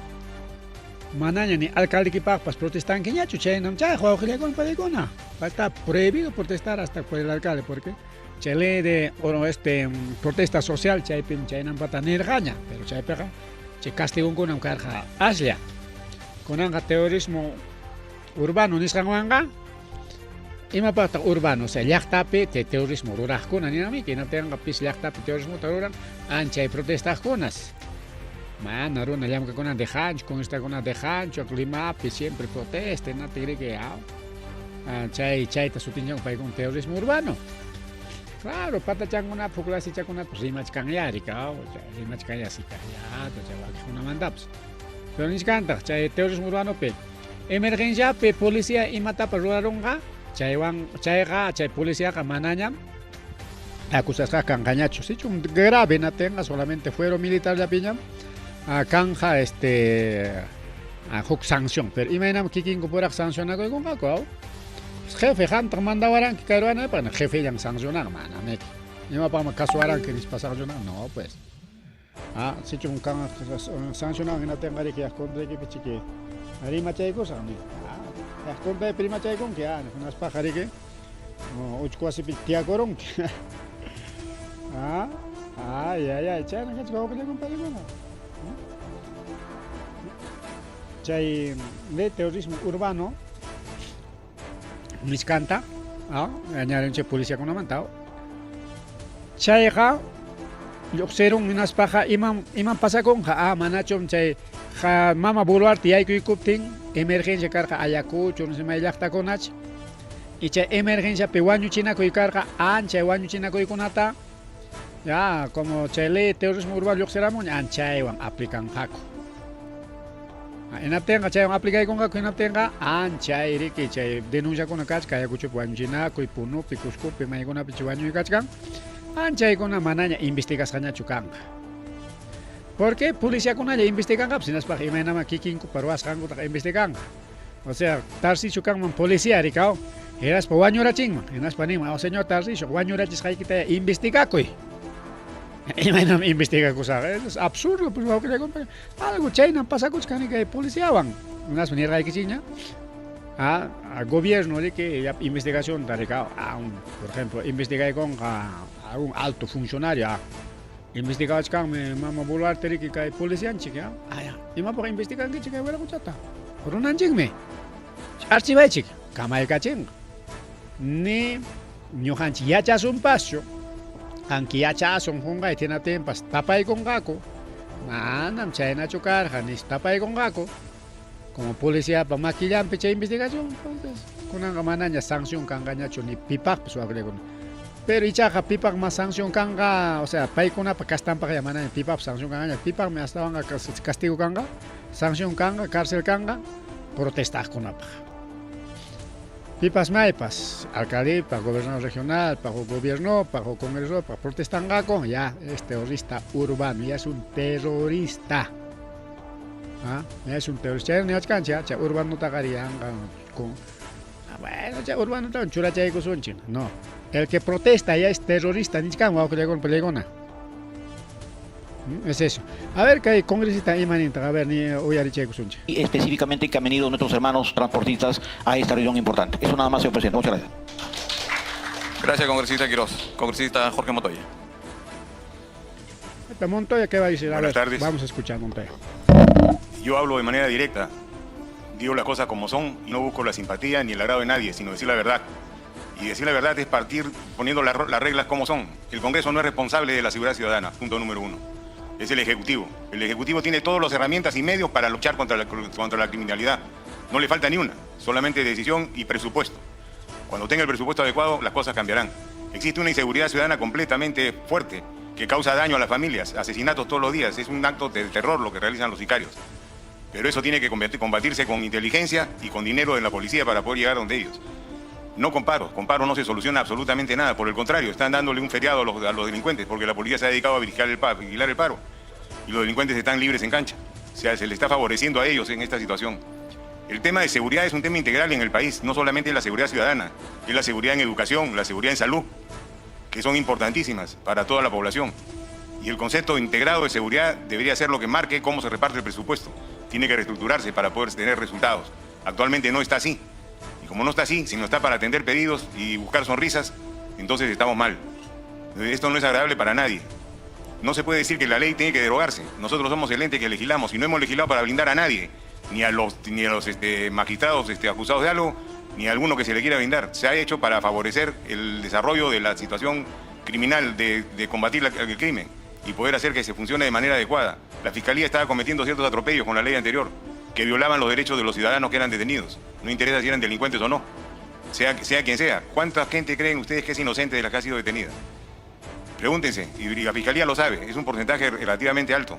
manaña ni alcaldekipaqpas protestankiñachu, chaynam chay wawqillaykuna paykuna. Está prohibido protestar hasta por el alcalde, porque chay ley de protesta social chaypim chaynampata nirqaña, pero chaypiqa chay castigonkunam karqa aslla. Kunanqa terrorismo urbano nisqanwanqa imapaqtaq urbano, o sea, llaqtapi chay terrorismo ruraqkuna ninamiki, hinaptinqa pis llaqtapi terrorismota ruran anchay protestaqkunas. Mana runa llamkakuna dejanchu, congresistakuna dejanchu, Limapi siempre protesta, hinaptinriki chay chayta sutinchanku paykuna terrorismo urbano. Claro, patachankunapaq huk lasichakunapas rimachkanyari, rimachkanya sicariato, chay wakiqkunamantapas. Pero nichkantaq chay terrorismo urbanopi emergenciapi policía imatapas rurarunqa, chaywan chayqa chay policiaqa manañam acusasqa kanqañachu. Sichu grave natenqa solamente fuero militar llapiñam kanja huk sanción, pero imaynam kikinku puraq sancionakuykunqaku, aw? Jefe qamtaq mandawaranki kay ruwanaypaq, jefellan sancionan, manamiki. Imapaqmi kasuwaranki nispa sancionan, no pues. Sichum kan sancionan hinatinqa riki yaq contraykipi chiki rimachaykusaq ni. Yaq contraypi rimachaykunki, hinaspaqa riki uchku wasipi tiyakurunki. Ay, ay, ay, chayna kachka wawqillakuna paykuna. Chay de terrorismo urbano nichkanta, añarinchik policiakunamanta. Chayqa lluqsirun hinaspaqa imam pasakunqa, manachum chay mama Boluarte yaykuykuptin emergencia karqa Ayacucho, no sé may llaqtakunach. Y chay emergenciapi wañuchinakuy karqa, anchay wañuchinakuykunata ya como chay ley terrorismo urbano lluqsiramun anchaywan aplicanqaku. Hinaptinqa chaywan aplicaykunqaku, hinaptinqa anchay riki chay denunciakuna kachka Ayacuchopi wañuchinakuy, Punupi, Cuscopi, maykunapi chay wañuy kachkan, anchaykuna manaña investigasqañachu kanqa. Porque policiakunalla investiganqapas, hinaspaqa imaynama kikinkupa ruwasqankutaqa investiganqa. O sea, Tarcisio kanman policía rikaw, hinaspa wañurachinman, hinaspa ninman, oh señor Tarcisio, wañurachisqaykita investigakuy. Imaynam investigakusaq, eso es absurdo, pues wawqillakuna, algo chaynam pasakuchkan kay policiawan. Hinaspa nirqaykichikña, a gobierno riki ya investigación rikaw, por ejemplo, investigaykunqa a un alto funcionario, investigachkanmi mama Boluarte riki kay policianchik, ya. Ya, imapaq investigankichik kay wiraquchata? Runanchikmi. Archivaychik, kamaykachinqa. Ni ñuqanchik yachasunpaschu, anki yachasun qunqay hinaptinpas tapaykunqaku. Manam chaynachu karqa, nispa tapaykunqaku. Como policiapa makillanpi chay investigación, entonces kunanqa manaña sanción kanqañachu ni pipaqpas waqllakuna. Pero ichaqa pipaq más sanción kanqa, o sea, paykunapa kastanpaq ya manaña pipap sanción kanqaña, pipaqmi astawanqa castigo kanqa, sanción kanqa, cárcel kanqa, protestaqkunapaq. Pipas maypas, alcaldepaq, gobernador regionalpaq, o gobiernopaq, o congresopaq, protestanqaku, ya es terrorista urbano, ya es un terrorista. ¿Ah? Ya es un terrorista. Chay niwachkanchik, chay urbanotaqa riyanqa con ah, bueno, chay urbanotawan churachaykusunchik. No. El que protesta ya es terrorista, nichkan wawqillaykuna pallaykuna. Es eso. A ver, kay congresista imaninta, a ver, ni uyarichaykusunchik. Y específicamente que han venido nuestros hermanos transportistas a esta reunión importante. Eso nada más, señor presidente. Muchas gracias. Gracias, congresista Quiroz. Congresista Jorge Montoya. Montoya, ¿qué va a decir? A Buenas ver, tardes. Vamos a escuchar, Montoya. Yo hablo de manera directa, digo las cosas como son y no busco la simpatía ni el agrado de nadie, sino decir la verdad. Y decir la verdad es partir poniendo las reglas como son. El Congreso no es responsable de la seguridad ciudadana, punto número uno. Es el Ejecutivo. El Ejecutivo tiene todas las herramientas y medios para luchar contra la criminalidad. No le falta ni una, solamente decisión y presupuesto. Cuando tenga el presupuesto adecuado, las cosas cambiarán. Existe una inseguridad ciudadana completamente fuerte que causa daño a las familias, asesinatos todos los días. Es un acto de terror lo que realizan los sicarios. Pero eso tiene que combatirse con inteligencia y con dinero de la policía para poder llegar donde ellos. No con paros, con paros no se soluciona absolutamente nada. Por el contrario, están dándole un feriado a los delincuentes porque la policía se ha dedicado a vigilar el paro. Y los delincuentes están libres en cancha. O sea, se les está favoreciendo a ellos en esta situación. El tema de seguridad es un tema integral en el país, no solamente la seguridad ciudadana, es la seguridad en educación, la seguridad en salud, que son importantísimas para toda la población. Y el concepto integrado de seguridad debería ser lo que marque cómo se reparte el presupuesto. Tiene que reestructurarse para poder tener resultados. Actualmente no está así. Y como no está así, si no está para atender pedidos y buscar sonrisas, entonces estamos mal. Esto no es agradable para nadie. No se puede decir que la ley tiene que derogarse. Nosotros somos el ente que legislamos y no hemos legislado para blindar a nadie, ni a los magistrados acusados de algo, ni a alguno que se le quiera blindar. Se ha hecho para favorecer el desarrollo de la situación criminal, de combatir el crimen y poder hacer que se funcione de manera adecuada. La Fiscalía estaba cometiendo ciertos atropellos con la ley anterior, que violaban los derechos de los ciudadanos que eran detenidos. No interesa si eran delincuentes o no, sea quien sea. ¿Cuánta gente creen ustedes que es inocente de la que ha sido detenida? Pregúntense, y la Fiscalía lo sabe, es un porcentaje relativamente alto.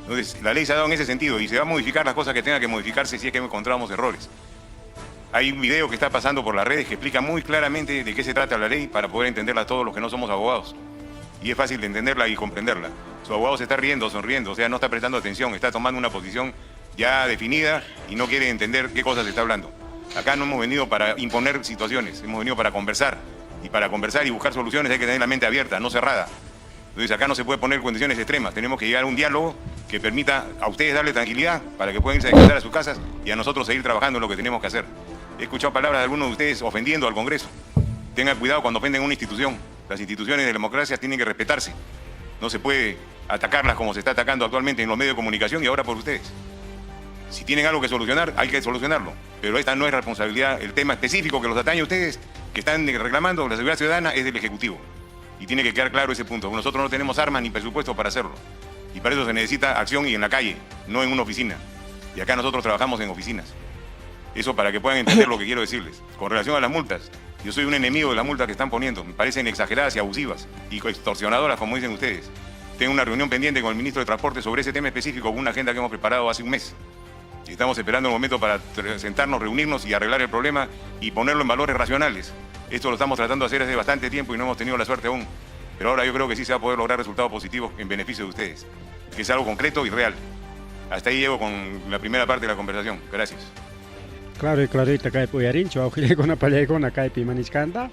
Entonces, la ley se ha dado en ese sentido y se va a modificar las cosas que tengan que modificarse si es que encontramos errores. Hay un video que está pasando por las redes que explica muy claramente de qué se trata la ley para poder entenderla a todos los que no somos abogados. Y es fácil de entenderla y comprenderla. Su abogado se está riendo, sonriendo, no está prestando atención, está tomando una posición ya definida y no quiere entender qué cosas se está hablando. Acá no hemos venido para imponer situaciones, hemos venido para conversar. Y para conversar y buscar soluciones hay que tener la mente abierta, no cerrada. Entonces acá no se puede poner condiciones extremas, tenemos que llegar a un diálogo que permita a ustedes darle tranquilidad para que puedan irse a descansar a sus casas y a nosotros seguir trabajando en lo que tenemos que hacer. He escuchado palabras de algunos de ustedes ofendiendo al Congreso. Tengan cuidado cuando ofenden a una institución. Las instituciones de la democracia tienen que respetarse. No se puede atacarlas como se está atacando actualmente en los medios de comunicación y ahora por ustedes. Si tienen algo que solucionar, hay que solucionarlo. Pero esta no es responsabilidad, el tema específico que los atañe a ustedes, que están reclamando la seguridad ciudadana, es del Ejecutivo. Y tiene que quedar claro ese punto. Nosotros no tenemos armas ni presupuesto para hacerlo. Y para eso se necesita acción y en la calle, no en una oficina. Y acá nosotros trabajamos en oficinas. Eso para que puedan entender lo que quiero decirles. Con relación a las multas, yo soy un enemigo de las multas que están poniendo. Me parecen exageradas y abusivas y extorsionadoras, como dicen ustedes. Tengo una reunión pendiente con el ministro de Transporte sobre ese tema específico, con una agenda que hemos preparado hace un mes. Y estamos esperando el momento para sentarnos, reunirnos y arreglar el problema y ponerlo en valores racionales. Esto lo estamos tratando de hacer hace bastante tiempo y no hemos tenido la suerte aún. Pero ahora yo creo que sí se va a poder lograr resultados positivos en beneficio de ustedes, que es algo concreto y real. Hasta ahí llego con la primera parte de la conversación. Gracias. Claro y clarita kaypi uyarinchik, wawqillaykuna pallaykuna kaypi imanichkanta.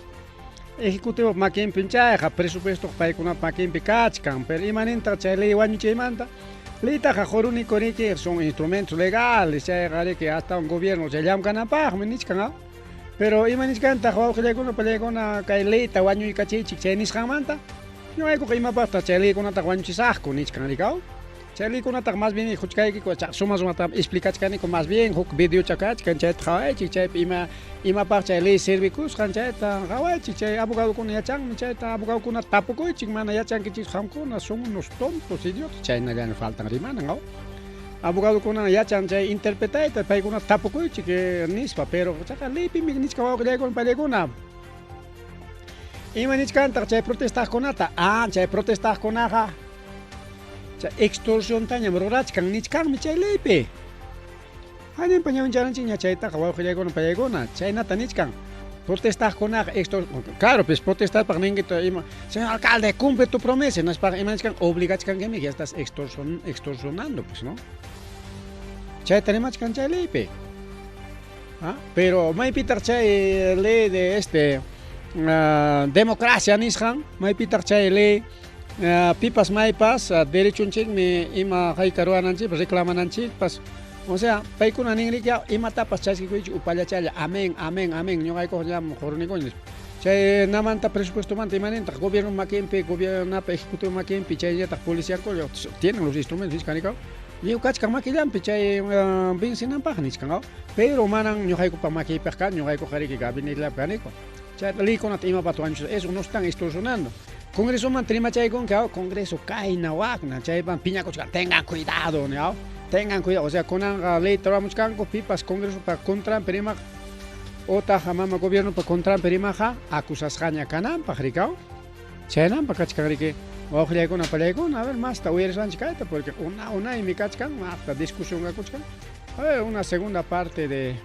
Ejecutivo makinpi chayqa, presupuesto paykuna makinpi kachkan, pero imanintaq chay ley wañuchiymanta. Leytaqa quruniku riki, son instrumentos legales, chayqa riki hasta un gobierno chay llamkanapaqmi nichkan, ¿ah? Pero imanichkantaq wawqillaykuna pallaykuna kay leyta wañuykachiychik chay nisqanmanta, ñuqaykuqa imapaqtaq chay leykunataq wañuchisaqku nichkan, rikaw. Chay leykunataq más bien huchkaykiku, suma sumata explicachkaniku más bien huk videocha kachkan chayta qhawaychik, chaypi imapaq chay ley servikusqan chayta qhawaychik, chay abogadokuna yachanmi, chayta abogadokuna tapukuychik, mana yachankichik qamkuna son unos tontos idiotas, chaynallami faltan rimanan, ¿no? Abogadokuna yachan chay interpretayta, paykuna tapukuychik, nispa, pero chaqa leypimi nichka wawqillaykuna pallaykuna. Ima nichkantaq chay protestaqkunata? Ah, chay protestaqkunaqa chay extorsiontañam rurachkan nichkanmi chay leypi. Allinpa ñawincharanchikña chaytaqa wawqillaykuna payaykuna chaynata nichkan. Protestaqkunaqa extor claro, pues protestapaq ninki ima señor alcalde cumple tu promesa nispaqa ima nichkan obligachkankimi ya estás extorsion extorsionando pues no. Chayta rimachkan chay leypi. ¿Ah? Pero maypitaq chay ley de este democracia nisqan, maypitaq chay ley pipas maypas derechonchikmi ima hayka ruwananchikpas reclamananchikpas. O sea, paykuna ninriki imatapas chaskikuychik upallachalla, amén, amén, amén, ñuqaykuqa ñam qurunikuña nispa. Chay namanta presupuestomanta imanintaq gobierno makinpi, gobiernapa ejecutivo makinpi, chaynallataq policiakuna tienen los instrumentos nichkanikaw. Lliw kachkan makillanpi chay vencinanpaq nichkan, pero manan ñuqaykupa makiypaq kan, ñuqaykuqa riki gabinetelapi kaniku. Chay leykunata imapaq wañuchisqa, eso no están extorsionando. Congresomanta rimachaykunki, Congreso kayna wakna, chaypan piñakuchkan, tengan cuidado, ¿no? Tengan cuidado, o sea, kunanqa leyta ruramuchkanku, pipas Congresopa contranpi rimaq otaq mama gobiernopa contranpi rimaqqa acusasqaña kananpaq, rikaw. Chaynampa kachkan riki wawqillaykuna pallaykuna, a ver, masta uyarisqanchik kayta, porque una unaymi kachkan, hasta discusión kakuchkan. A ver, una segunda parte de,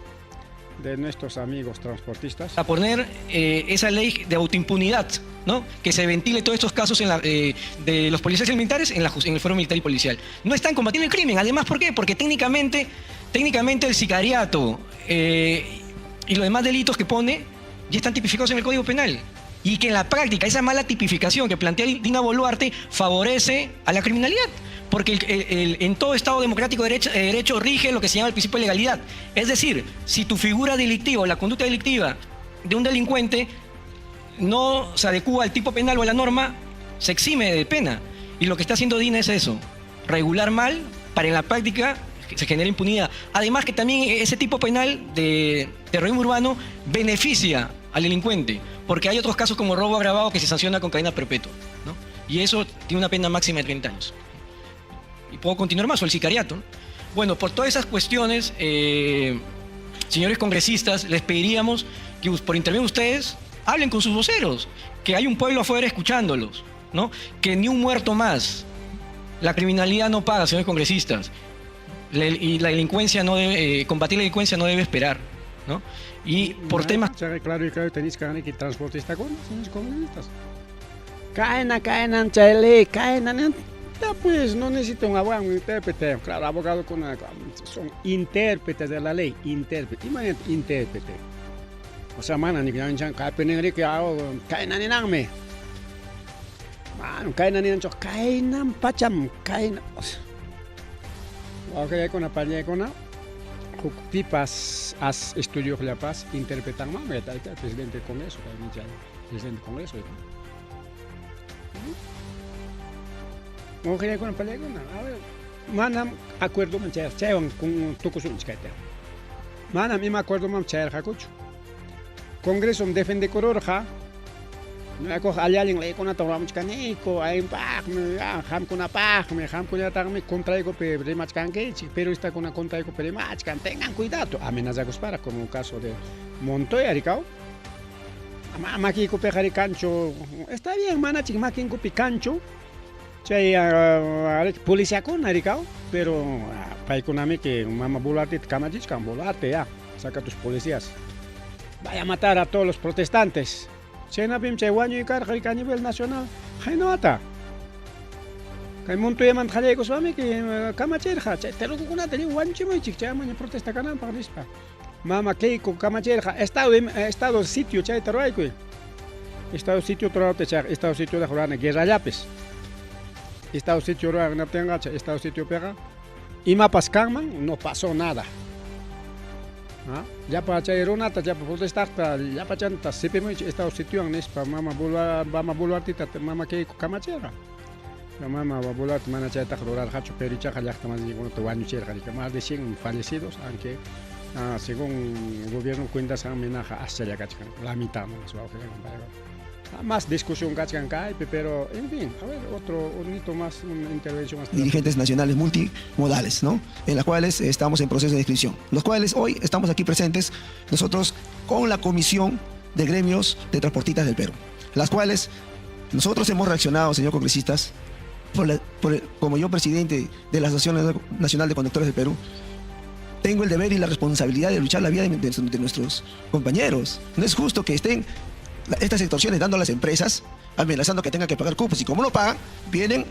de nuestros amigos transportistas. A poner esa ley de autoimpunidad, ¿no? Que se ventile todos estos casos en la, de los policías y militares en, la, en el foro militar y policial. No están combatiendo el crimen. Además, ¿por qué? Porque técnicamente, técnicamente el sicariato y los demás delitos que pone ya están tipificados en el Código Penal. Y que en la práctica esa mala tipificación que plantea Dina Boluarte favorece a la criminalidad. Porque en todo Estado democrático de derecho rige lo que se llama el principio de legalidad. Es decir, si tu figura delictiva o la conducta delictiva de un delincuente no se adecúa al tipo penal o a la norma, se exime de pena. Y lo que está haciendo Dina es eso, regular mal para en la práctica se genera impunidad. Además que también ese tipo penal de terrorismo urbano beneficia al delincuente, porque hay otros casos como robo agravado que se sanciona con cadena perpetua, ¿no? Y eso tiene una pena máxima de 30 años. Y puedo continuar más, o el sicariato, ¿no? Bueno, por todas esas cuestiones, señores congresistas, les pediríamos que por intermedio de ustedes hablen con sus voceros, que hay un pueblo afuera escuchándolos, ¿no? Que ni un muerto más. La criminalidad no paga, señores congresistas. Y la delincuencia no debe, combatir la delincuencia no debe esperar, ¿no? Y por temas... Claro y claro, tenéis que ganar que transportista con, señores congresistas. Caena, caena, chale, caena, pues no necesito un abogado, un intérprete. Claro, abogado con una, son intérpretes de la ley, intérprete. Imagínate, intérprete. O sea, mana, ni que ya que hago, caena ni nangme. Mano, caena ni nancho, caena, pacham, caena. Ok, con la paña con la pipas as estudio la paz interpretan más, el presidente del Congreso, presidente del Congreso. Ok, con la paña con la, a ver, manam acuerdo man chayar, chaywan con tukusun chkayta. Manam ima acuerdo man chayar hakuchu. Congreso defende kororja. No coja allalin leykunata ruramuchkaniko, aypaqmi, qamkunapaqmi, qamkunataqmi contraykupi rimachkankichik, periodistakuna contraykupi rimachkan, tengan cuidado, amenazakuspara, como el caso de Montoya, rikaw. Makiykupiqa rikanchu, está bien, manachik makinkupi kanchu, chay policiakuna rikaw, pero paykunami que mama Boluarte kamachichkan, Boluarte ya, saca tus policías, vaya a matar a todos los protestantes. Chaynapim chay wañuy karqa a nivel nacional, haynawata. Kay Montoyamanta qallaykuspami que kamachirqa, chay telukukunata lliw wañuchimuychik, chay amaña protesta kananpaq nispa. Mama Keiko kamachirqa, estado sitio chayta ruwaykuy. Estado sitio ruwayta chayqa, estado sitio da ruwana guerrallapis. Estado sitio ruwanaptinqa, chay estado sitiopiqa imapas kanman, no pasó nada. ¿Ah? Llapa chay runata, llapa protestaqta, llapa chanta sipimuychik estado sitiowan nispa mama Boluartita mama Keiko kamachirqa. La mama Boluarte mana chaytaqa rurarqachu, pero ichaqa llaqta masinkunata wañuchirqa, rika más de 100 fallecidos, aunque según el gobierno cuenta amenaza hasta kachkan, la mitad nomás, más discusión kachkan kaypi, pero en fin, a ver, otro un hito más, una intervención más. Dirigentes nacionales multimodales, ¿no? En las cuales estamos en proceso de inscripción, los cuales hoy estamos aquí presentes nosotros con la Comisión de Gremios de Transportistas del Perú. Las cuales nosotros hemos reaccionado, señor congresistas, como yo presidente de la Asociación Nacional de Conductores del Perú, tengo el deber y la responsabilidad de luchar la vida de nuestros compañeros. No es justo que estén estas extorsiones dando a las empresas, amenazando que tengan que pagar cupos, y como no pagan, vienen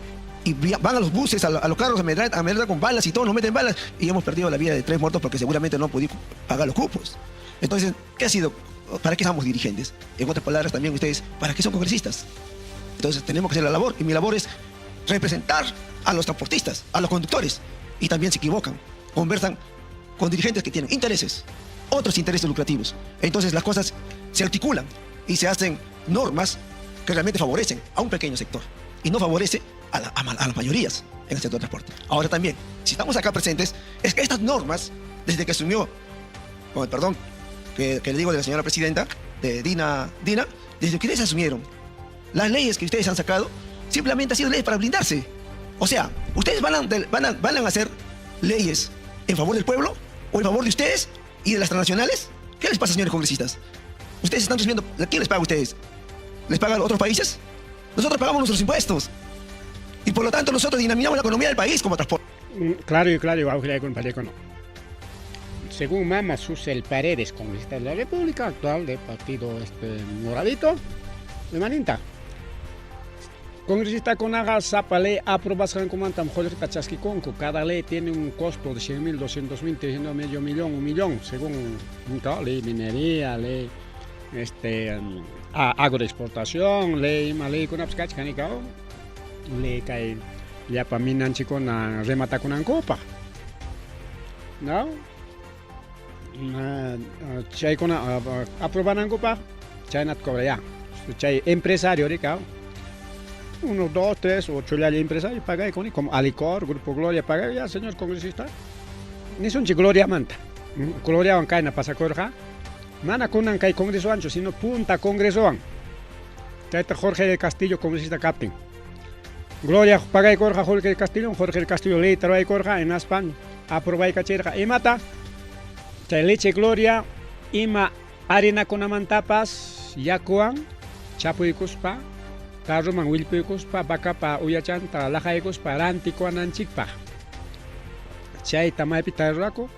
y van a los buses, a los carros, a amedrentar con balas y todo, nos meten balas, y hemos perdido la vida de 3 muertos porque seguramente no han podido pagar los cupos. Entonces, ¿qué ha sido? ¿Para qué somos dirigentes? En otras palabras, también ustedes, ¿para qué son congresistas? Entonces, tenemos que hacer la labor, y mi labor es representar a los transportistas, a los conductores, y también se equivocan, conversan con dirigentes que tienen intereses, otros intereses lucrativos. Entonces, las cosas se articulan y se hacen normas que realmente favorecen a un pequeño sector y no favorece a las mayorías en el sector de transporte. Ahora también, si estamos acá presentes, es que estas normas, desde que asumió, con el perdón que le digo de la señora presidenta, de Dina, desde que ustedes asumieron, las leyes que ustedes han sacado simplemente han sido leyes para blindarse. O sea, ustedes van a hacer leyes en favor del pueblo o en favor de ustedes y de las transnacionales. ¿Qué les pasa, señores congresistas? Ustedes están recibiendo... ¿Quién les paga a ustedes? ¿Les pagan otros países? Nosotros pagamos nuestros impuestos. Y por lo tanto nosotros dinaminamos la economía del país como transporte. Claro, y claro, no. Según Mama Susel Paredes, congresista de la República actual del partido moradito de Maninta. Congresista kunaqa sapa ley aprobasqankumantam qullqita chaskikunku. Cada ley tiene un costo de 100.000, 200.000, 300, medio millón, un millón, según ley minería, ley agroexportación, ley ima leykunapas kachkan ley kay llapa minanchikuna rematakunankupaq, ¿no? Chaykuna aprobanankupaq chaynata cobra ya. Chay empresario rika 1, 2, 3, 8 llalla empresario paga con como Alicor, Grupo Gloria paga ya, señor congresista. Nisunchi Gloria manta. Gloria wan kayna pasakurqa. Mana kunan kay congresowanchu, sino punta congresowan. Chayta Jorge del Castillo congresista kaptin. Gloria pagaykurqa Jorge del Castillo, Jorge del Castillo leyta ruwaykurqa hinaspan aprobaykachirqa imata. Chay leche Gloria ima harinakunamantapas yakuwan chapuykuspa tarruman willpuykuspa vacapa uyachanta laqaykuspa rantikuwananchikpaq. Chayta maypita ruraku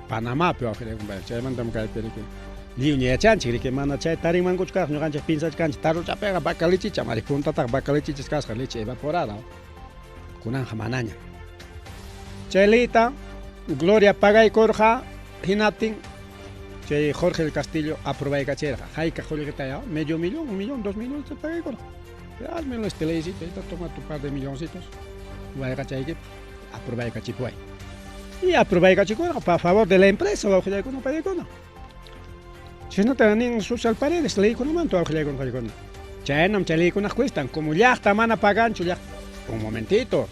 Panamapi waqhiraykumpa. Chaymantam kaypi riki lliwña yachanchik riki mana chay tarinmankuchu kaq ñuqanchik pinsachkanchik tarruchapiqa vaca lechicha mari puntataq vaca lechichas kasqa leche evaporada. Kunanja manaña. Chay leyta Gloria pagaykurqa hinaptin chay Jorge del Castillo aprobaykachirqa. Hayka qullqita ya medio millón, 1 millón, 2 millones pagaykurqa. Hazme este leycito, esta toma tu par de milloncitos. Wayqachaykipaq aprobaykachipuway. Y aprobaykachikurqa a favor de la empresa, wawqillaykuna paykuna. Chaynata nin Susel Paredes leykunamanta wawqillaykuna paykuna. Chaynam chay leykunaq cuestan, como llaqta mana paganchu llaqta. Un momentito.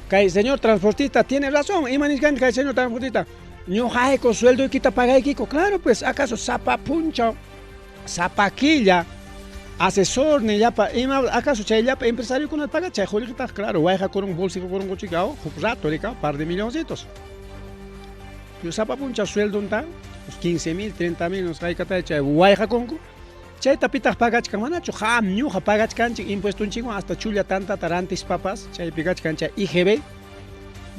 Kay señor transportista tiene razón. Ima nisqanchik kay señor transportista. Ñuqayku sueldoykita pagaykiko. Claro, pues, acaso sapa puncha, sapaquilla, asesor ni llapa, ima acaso chay llapa empresario kuna paga chay qullqitaq, claro, wayqa kurun bolsillo kurun chikao, huk rato rika, par de milloncitos. Yo sapa puncha sueldonta, 15.000, 30.000, nos haykata chay wayqa kunku. Chayta pitaq pagachkan manachu, qam ñuqa pagachkanchik impuestonchikwan hasta chulla tantata rantis papas, chaypi kachkan chay IGB.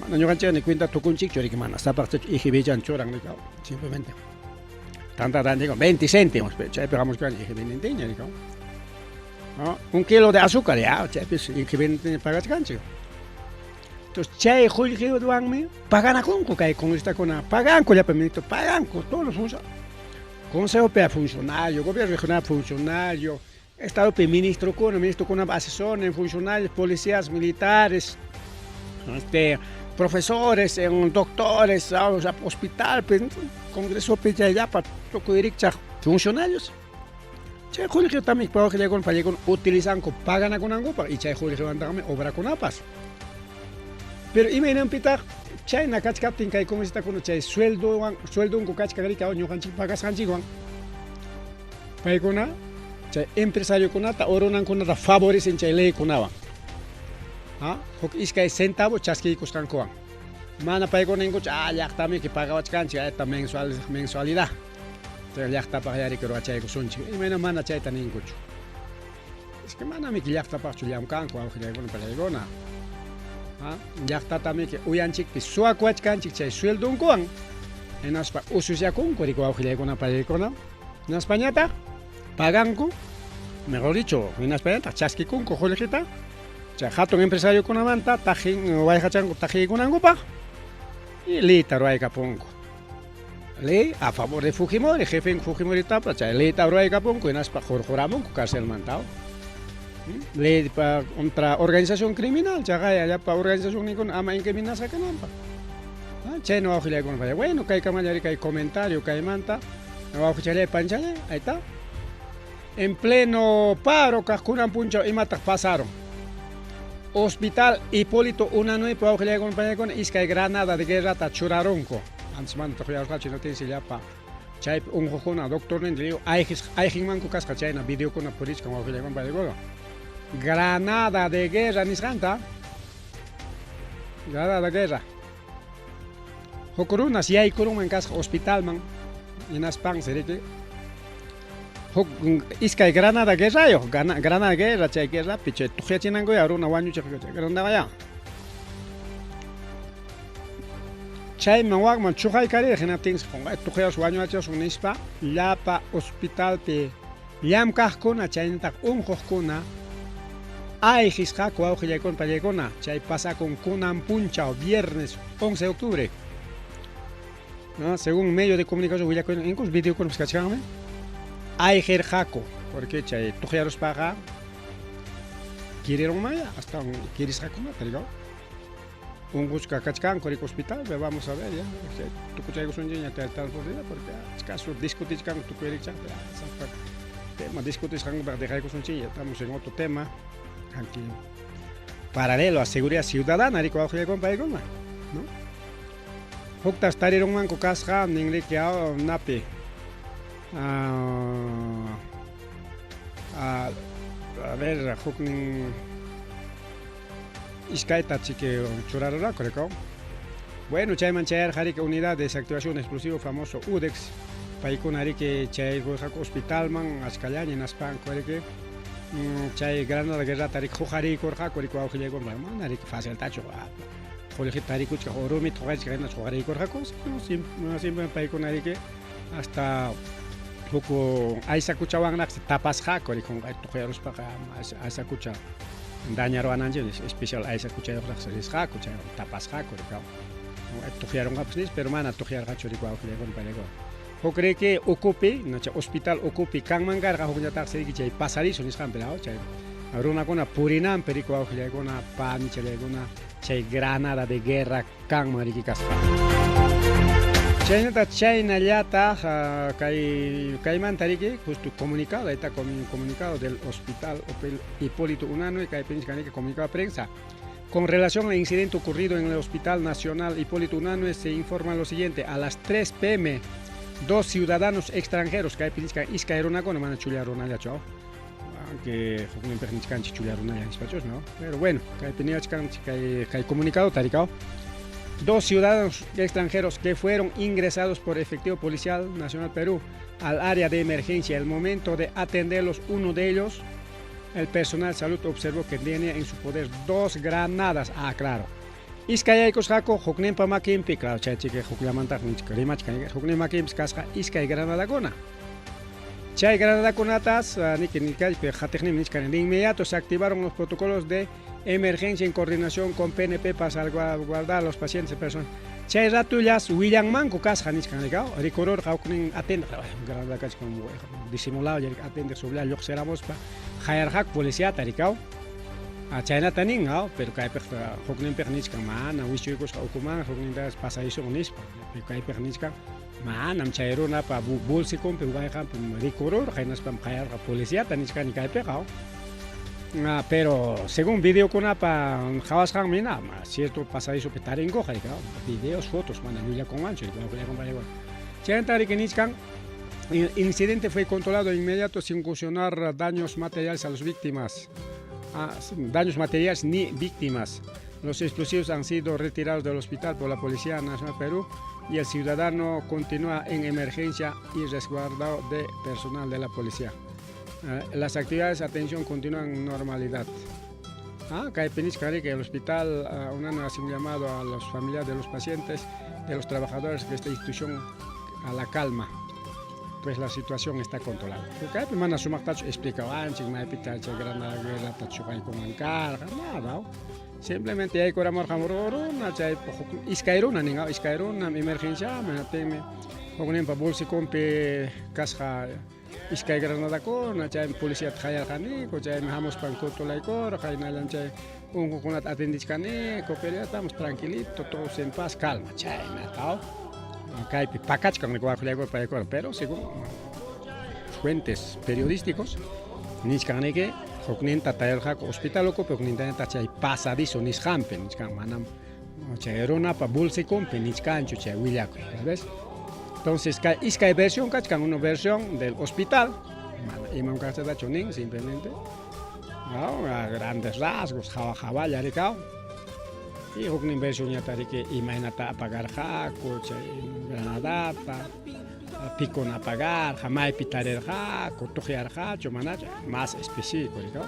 Mana ñuqanchik ni cuenta tukunchikchu riki mana sapaq IGB chan churan rika, simplemente. Tanta rantico 20 céntimos, pero chaypi hamuchkan IGB nintiña rika. ¿No? 1 kilo de azúcar ya, chaypi IGB nintiña pagachkanchik. Entonces chay qullqiwanmi paganakunku kay congresistakuna, paganku llapa ministro, paganku todos los funcionarios. Consejo P funcionario, gobierno regional funcionario, Estado P ministro kuna, asesores, funcionarios, policías, militares, profesores, doctores, o sea, hospital, pues, Congreso P ya pa tukuy funcionarios. Chay qullqi también pagan utilizanku paganakunankupaq y chay qullqiwantaqmi obrakunapas. Pero imaynanpitaq chayna kachkaptin kay congresistakuna chay sueldowan sueldonku kachkan rika ñuqanchik pagasqanchikwan paykuna chay empresariokunata orunankunata favorecen chay leykunawan. ¿Ah? Huk iskay centavo chaskiykusqankuwan. Mana paykuna ninkuchu llaqtamiki pagawachkanchik esta mensualidad. Chay llaqtapaq yariki ruwachaykusunchik. Imayna mana chayta ninkuchu. Es que manamiki llaqtapaqchu llamkanku awqillaykuna pallaykuna. Ha? Llaqtatamiki uyanchikpi suwakuwachkanchik chay sueldonkuwan. Hinaspa ususyakunku riku awqillaykuna pallaykuna. Hinaspañataq paganku, mejor dicho, hinaspañataq chaskikunku qullqita chay hatun empresariokunamanta tajin wayqachanku tajiykunankupaq y leyta ruwaykapunku. Ley a favor de Fujimori, jefe Fujimori tapra, chay leyta ruwaykapunku hinaspa hurquramunku carcelmanta. Ley pa contra organización criminal, chaqaya llapa organización ninkuna ama incriminasqa kananpaq. Chayna wawqillaykuna, bueno, kay kamallari kay comentario kaymanta wawqichallay panchallay, ahí está. En pleno paro kaqkunan punchaw imataq pasaron. Hospital Hipólito Unanue wawqillaykuna pañaykuna iskay granada de guerrata churarunku. Antes mana tuqyarqachu noticia llapa chaypi unquqkuna doctorninta lliw ayqinmanku kasqa chayna videokuna purichkan wawqillaykuna pañaykuna. Granada de guerra nisqanta. Granada de guerra. Huk runas yaykurunman kasqa hospitalman hinaspansi riki huk iskay granada guerrayuq granada guerra chay guerrapi chay tuqyachinankuya runa wañuchiq chay granadaya. Chayman wakman chuqaykarir hinaptinsi qunqay tuqyasun wañuachisun nispa llapa hospitalpi llamkaqkuna chaynataq unquqkuna ayqisqaku wawqillaykuna pallaykuna chay pasakun kunan punchaw viernes 11 de octubre. ¿No? Según medio de comunicación willakuynin incluso videokunapas kachkanmi ayqirqaku porque chay tuqyaruspaqa kirirunmanya hasta kirisqakunata riku unqusqa kachkanku riku hospital vamos a ver ya tukuchaykusunchikña transportita porque achkasu discutichkanku tukuy rikchaqta sapa tema discutisqankuta dejaykusunchikña estamos en otro tema aquí paralelo a seguridad ciudadana riku wawqillaykuna paykuna no huktas tarirunmanku kasqa ninriki napi a ver huknin iskayta chiki churaruraku rikaw. Bueno, chayman chayarqa riki unidad de desactivación explosivo famoso UDEX, paykuna riki chayrurqaku hospitalman achkallaña hinaspanku riki chay granada guerrata riki huqariykurqaku riki wawqillaykuna mana riki faciltachu qullqita tarikuchkaq o rumita huqarichkaq hinachu huqariykurqaku simplemente paykuna riki hasta huk aysakuchawanraqsi tapasqaku riki qunqayta tuqyaruspaqa aysakucha dañaruwananchik especial aysakuchayuqraqsi risqaku chaywan tapasqaku riki tuqyarunqapas nispa pero mana tuqyarqachu riki wawqillaykuna paykuna huk riki ukupi chay hospital ukupi kanman karqa hukñataqsi riki chay pasadizo nisqanpi chay runakuna purinanpi riki wawqillaykuna panichallaykuna chay granada de guerra kanman riki kasqa. Chaynata chaynallataq kay kaymanta riki justo comunicado, ahí está comunicado del hospital Hipólito Unanue, kaypi nichkan riki comunicado de prensa. Con relación al incidente ocurrido en el Hospital Nacional Hipólito Unanue se informa lo siguiente: a las 3 p.m. dos ciudadanos extranjeros kaypi nichkan iskay runakuna mana chulla runallachu aunque hukninpiq nichkanchik chulla runalla nispachus, ¿no? Pero bueno, kaypi niwachkanchik kay kay comunicado tarikao. Dos ciudadanos extranjeros que fueron ingresados por efectivo policial nacional Perú al área de emergencia. El momento de atenderlos, uno de ellos, el personal de salud observó que tenía en su poder dos granadas. Ah, claro. Iskay yaykusqaku hukninpa makinpi, claro, chay chiki hukllamantaq rimachkan, huknin makinpi kasqa iskay granadakuna. Chay granadakunatas, niki nikaypi qatiqninmi nichkan, de inmediato se activaron los protocolos de emergencia en coordinación con PNP para salvaguardar a los pacientes y personas. Chay ratullas willanmanku kasqa nichkan rikaw, rikururqa huknin atendaq, granada kachkan disimulado atendaq subla lluqsiramuspa qayarqaku policiata rikaw. Chaynata nin, pero kaypiq hukninpiq nichkan mana wichuykusqa ukuman huknintapas pasaysuq nispa, kaypiq nichkan manam chay runapa bolsikunpi wayqanpi rikururqa hinaspam qayarqa policiata nichkani kaypiqa. Pero según videokunapa qhawasqanmi hina, cierto pasadizopi tarinkuqa videos, fotos, mana llullakunmanchu. Chaymanta riki nichkan, el incidente fue controlado de inmediato sin ocasionar daños materiales a las víctimas. Daños materiales ni víctimas. Los explosivos han sido retirados del hospital por la Policía Nacional Perú y el ciudadano continúa en emergencia y resguardado de personal de la policía. Las actividades, atención, continúan en normalidad. Ah, kaypi nichkan riki, el hospital UNAN hace un llamado a los familiares de los pacientes, de los trabajadores de esta institución a la calma, pues la situación está controlada. Kaypi mana sumaqtachu explicawanchik maypita chay granada guerrata chuqaykuman karqa, nada. Simplemente yaykuramurqa runa chay iskay runa nin, iskay runam emergenciaman hinaptinmi hukninpa bolsiconpi kasqa iskay granadakuna, chaymi policiata qayarqaniku, chaymi hamuspan controlaykurqa, hinallan chay unqukunata atendichkaniku, pero ya estamos tranquilito, todos en paz, calma, chaynata. Kaypi pakachkan waqllaykuna paykuna, pero según fuentes periodísticos nichkanniki hukninta tayarqaku hospital ukupi, huknintañataq chay pasadizo nisqanpi nichkan, manam chay runapa bolsiconpi nichkanchu chay willakuy, ¿ves? Entonces, kay iskay versión kachkan, una versión del hospital, mana imam kaqchatachu nin, simplemente, ¿no? A grandes rasgos, hawa hawalla rikaw. Y huknin versión riki imaynata apagarqaku chay granadata, pikuna apagarqa, maypi tarirqaku, tuqyarqachu, manachu, más específico rikaw.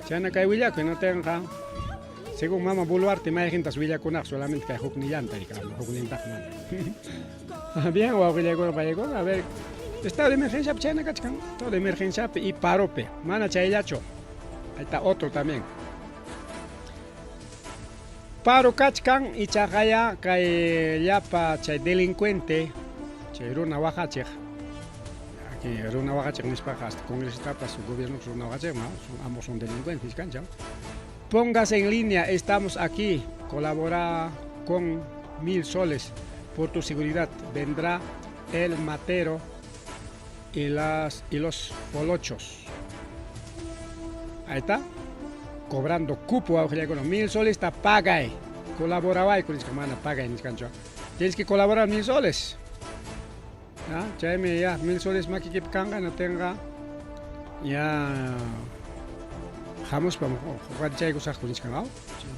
Chayna kay willakuy no tenqa, según mama Boluarte mayqintas willakunaq solamente kay huknillanta rikaw, huknintaq mana. Bien, wawqillaykuna paykuna, a ver, estado de emergencia chayna kachkan, estado de emergencia y parope, mana chayllachu. Ahí está otro también. Paro kachkan ichaqa kay llapa chay delincuente, chay runa waqachiq. Aquí runa waqachiq nispaqa hasta congresista su gobierno runa waqachiq, ¿no? Ambos son delincuentes, cancha. Póngase en línea, estamos aquí, colabora con 1000 soles por tu seguridad. Vendrá el matero y los folochos. Ahí está, cobrando cupo a con 1000 soles, está paga. Colabora con mana paga en cancho. Tienes que colaborar 1000 soles. Ya, chaymi ya 1000 soles makikip kanga no tenga ya hamuspa chaykusaq nichkan,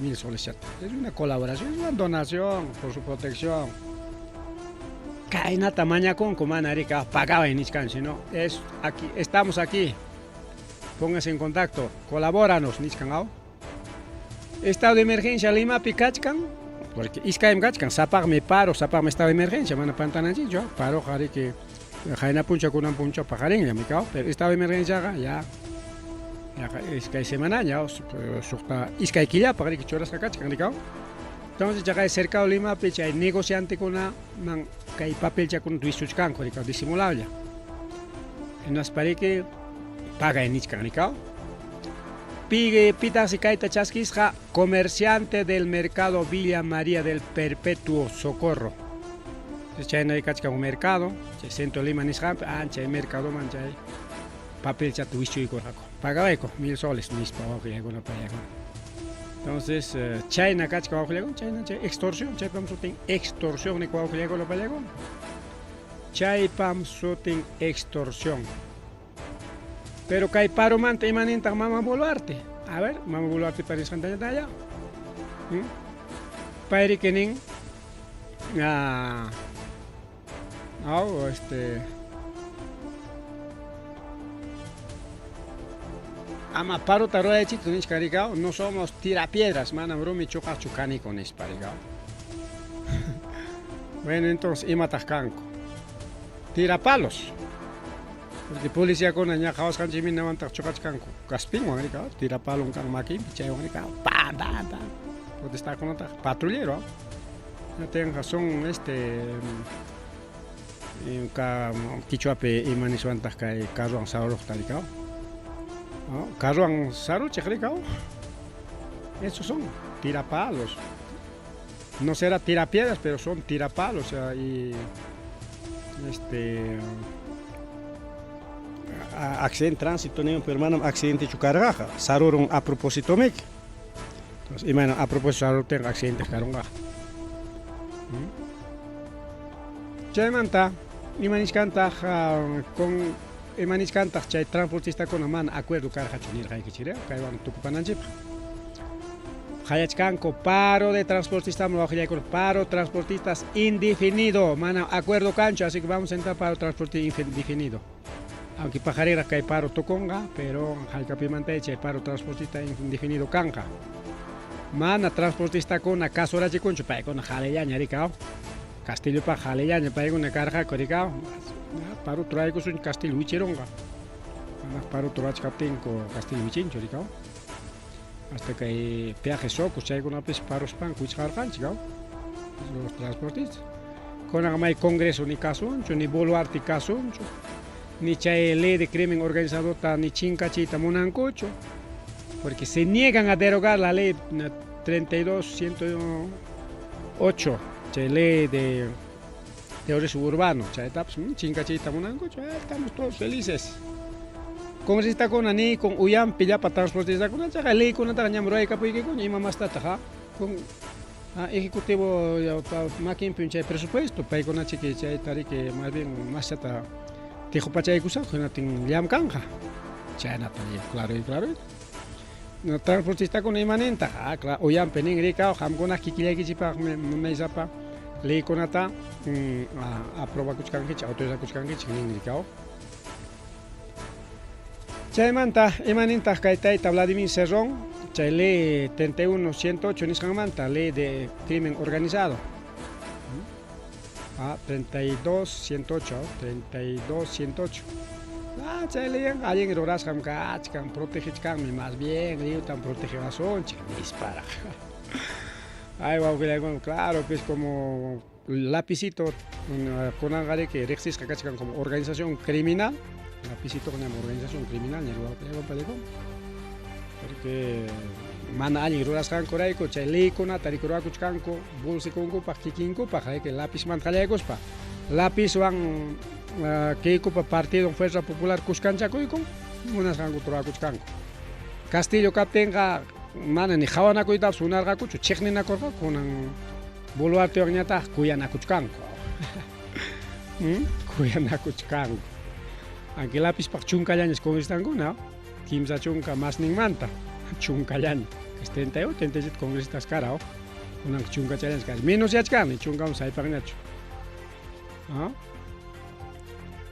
1000 soles ya. Es una colaboración, es una donación por su protección. Kaynata mañakunku mana rika pagaba nichkan, sino es aquí, estamos aquí. Póngase en contacto, colabóranos, nichkan. Estado de emergencia Limapi kachkan, porque iskaymi kachkan, sapaqmi paro, sapaqmi estado de emergencia, mana pantananchikchu, paro qariki qayna puncha kunan puncha paqarinlla mikao, pero estado de emergencia ya iskay semanaña, suqta iskay killapaq riki churasqa kachkan rikao. Entonces chaqay cercado Limapi chay negociantekuna man kay papelchakuna wisuchkanku rikao disimulable. Hinaspa riki pagay nichkan rikao. Pigue pitasi kayta chaskisqa comerciante del mercado Villa María del Perpetuo Socorro. Chayna kachkan un mercado, chay centro Lima nisqanpi, chay mercado man chay papelchata wischuykurqaku. Pagawayku 1000 soles nispa wawqillaykuna paykuna. Entonces, chayna kachka wawqillaykuna, chayna chay extorsión, chaypam sutin extorsión ni wawqillaykuna paykuna. Chaypam sutin extorsión. Pero kay paromanta imanintaq mama Boluarte. A ver, mama Boluarte parisqantaña allá. Payri nin ama paro taruraychikchu nichka rikao, no somos tirapiedras, manam rumi chuqaqchu kaniku nispa rikao. Bueno, entonces imataq kanku? Tirapalos. Porque policíakuna ña qhawasqanchikmi nawantaq chuqachkanku kaspinwan rikao, tirapalon kan makinpi chaywan rikao, pam pam pam. Protestakunataq patrullero. Ya tenga son ka kichwapi ima niswantaq kay carrowan saruqta rikao. ¿No? Carrowan saruchiq rikao. Esos son tirapalos. No será tirapiedras, pero son tirapalos, o sea, y accidente tránsito niño, pero hermano, accidente chucargaja, sarurun a propósito mik. Entonces, imagina, a propósito sarur tenga accidente carungaja. Chaymanta, imanishkantaq con imanishkantaq chay transportista kuna mana acuerdo karqachu nirqaykichik, kaywan tukupananchikpaq. Hayachkanku paro de transportistas, paro transportistas indefinido, mana acuerdo cancho, así que vamos a entrar paro transportista indefinido. Aunque paqariraq kay paro tukunqa, pero haykapimantaya chay paro transportista indefinido kanqa. Mana transportistakuna kasurachikunchu, paykuna qhalillaña rikaw. Castillopaq qhalillaña paykuna karqaku rikaw. Paro turaykusun Castillo wichirunqa. Mana paro turachkaptinku Castillo wichinchu rikaw. Hasta kay peaje Socos chaykunapis parospanku wichqarqanchik los transportistas. Kunan may Congreso ni kasunchu, ni Boluarte kasunchu, ni chay ley de crimen organizadota ni chinkachiyta munankuchu, porque se niegan a derogar la ley 32.108, chay ley de terrorismo urbano, chaytapas chinkachiyta munankuchu, estamos todos felices. Congresistakuna ni con uyampi llapa transportistakuna chayqa leykunataqa ñam ruraykapuykikuña ima mastataq con ejecutivo makinpi chay presupuesto paykuna chiki chayta riki más bien maschata tiqupachaykusaqku hinaptin llamkanqa chaynata claro y claro transportistakuna imanintaq claro uyampi nin rikaw qamkuna kikillaykichikpaqmi munaysapa leykunata aprobakuchkankichik autorizakuchkankichik nin rikaw. Chaymanta imanintaq kay tayta Vladimir Cerrón chay ley 31.108 nisqanmanta ley de crimen organizado 32.108 32.108 chay leyanqa allin rurasqam kachkan protegichkanmi más bien lliwtam protegewasunchik nisparaq. Ay wawqillaykuna claro pues como lapicito kunanqa riki riqsisqa kachkan como organización criminal, lapicito ñam organización criminal ña porque mana allin rurasqankurayku chay leykunata rikurakuchkanku bolsikunkupaq kikinkupaq riki lapizmanta qallaykuspa lapizwan Keikopa partido Fuerza Popular kuskanchakuykun munasqankuta rurakuchkanku. Castillo kaptinqa mana ni qawanakuytapas munarqakuchu chiqninakurqaku kunan Boluartewanñataq kuyanakuchkanku. Kuyanakuchkanku. Aunque lapizpaq chunkallañas congresistankuna, 30 masninmanta chunkallaña. 38, 37 congresistas kara, kunanqa chunkachallañas kara. Menos yachkanmi, chunkawan saypaqñachu.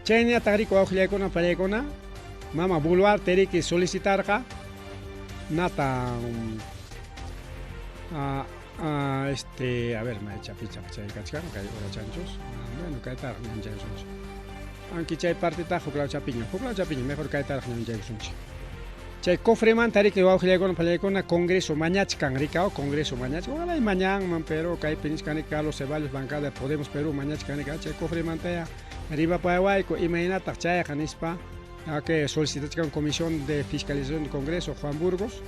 Chayñataq riki wawqillaykuna pallaykuna mama Boluarte riki solicitarqa nata a ver maychapi chay kachkan kay urachanchus bueno kaytaraq ñanchaykusunchik aunque chay partitaqa huklaw chapiña mejor kaytaraq ñanchaykusunchik chay cofremanta riki wawqillaykuna pallaykuna Congreso mañachkan rikaw Congreso mañachkan ojalá mañanman pero kaypi nichkan riki Carlos Ceballos bancada de Podemos Perú mañachkan riki chay cofremanta ya rimapayawayku imaynataq chayqa nispa que solicitachkan Comisión de Fiscalización del Congreso Juan Burgos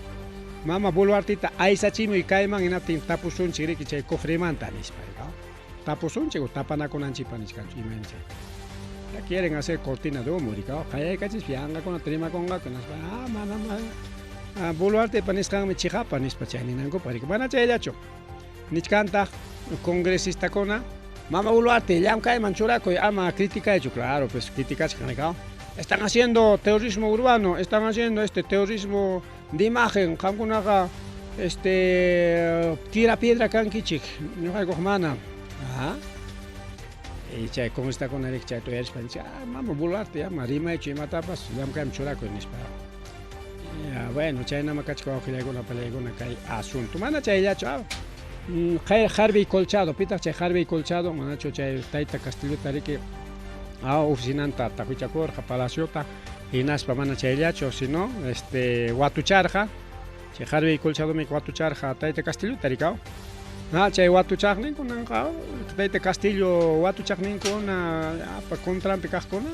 mama Boluartita aysachimuy kayman hinaptin tapusunchik riki chay cofremanta nispa tapusunchik o tapanakunanchikpa nichkanchu imayna chay ya quieren hacer cortina de humo rikaw qayaykachispa yanqakunata rimakunqaku nispa mana mana Boluartepa nisqanmi chiqapa nispa chay ninankupaq riki mana chayllachu nichkantaq congresistakuna mama Boluarte llamkayman churakuy ama criticaychu claro pues criticachkan rikaw están haciendo terrorismo urbano, están haciendo este terrorismo de imagen, qamkunaqa tira piedra kankichik ñuqaykuq mana y chay congresistakuna riki chayta uyarispa nichka mama Boluarte ama rimaychu imatapas llamkayman churakuy nispa. Ya bueno chaynama kachka wawqillaykuna pallaykuna kay asunto mana chayllachu Harvey Colchado pitaq chay Harvey Colchado manachu chay tayta Castillota riki oficinanta tahuichakurqa palaciota hinaspa mana chayllachu sino watucharqa chay Harvey Colchadomi watucharqa tayta Castillota rikaw chay watuchaqninkunanqa tayta Castillo watuchaqninkuna apa contranpi kaqkuna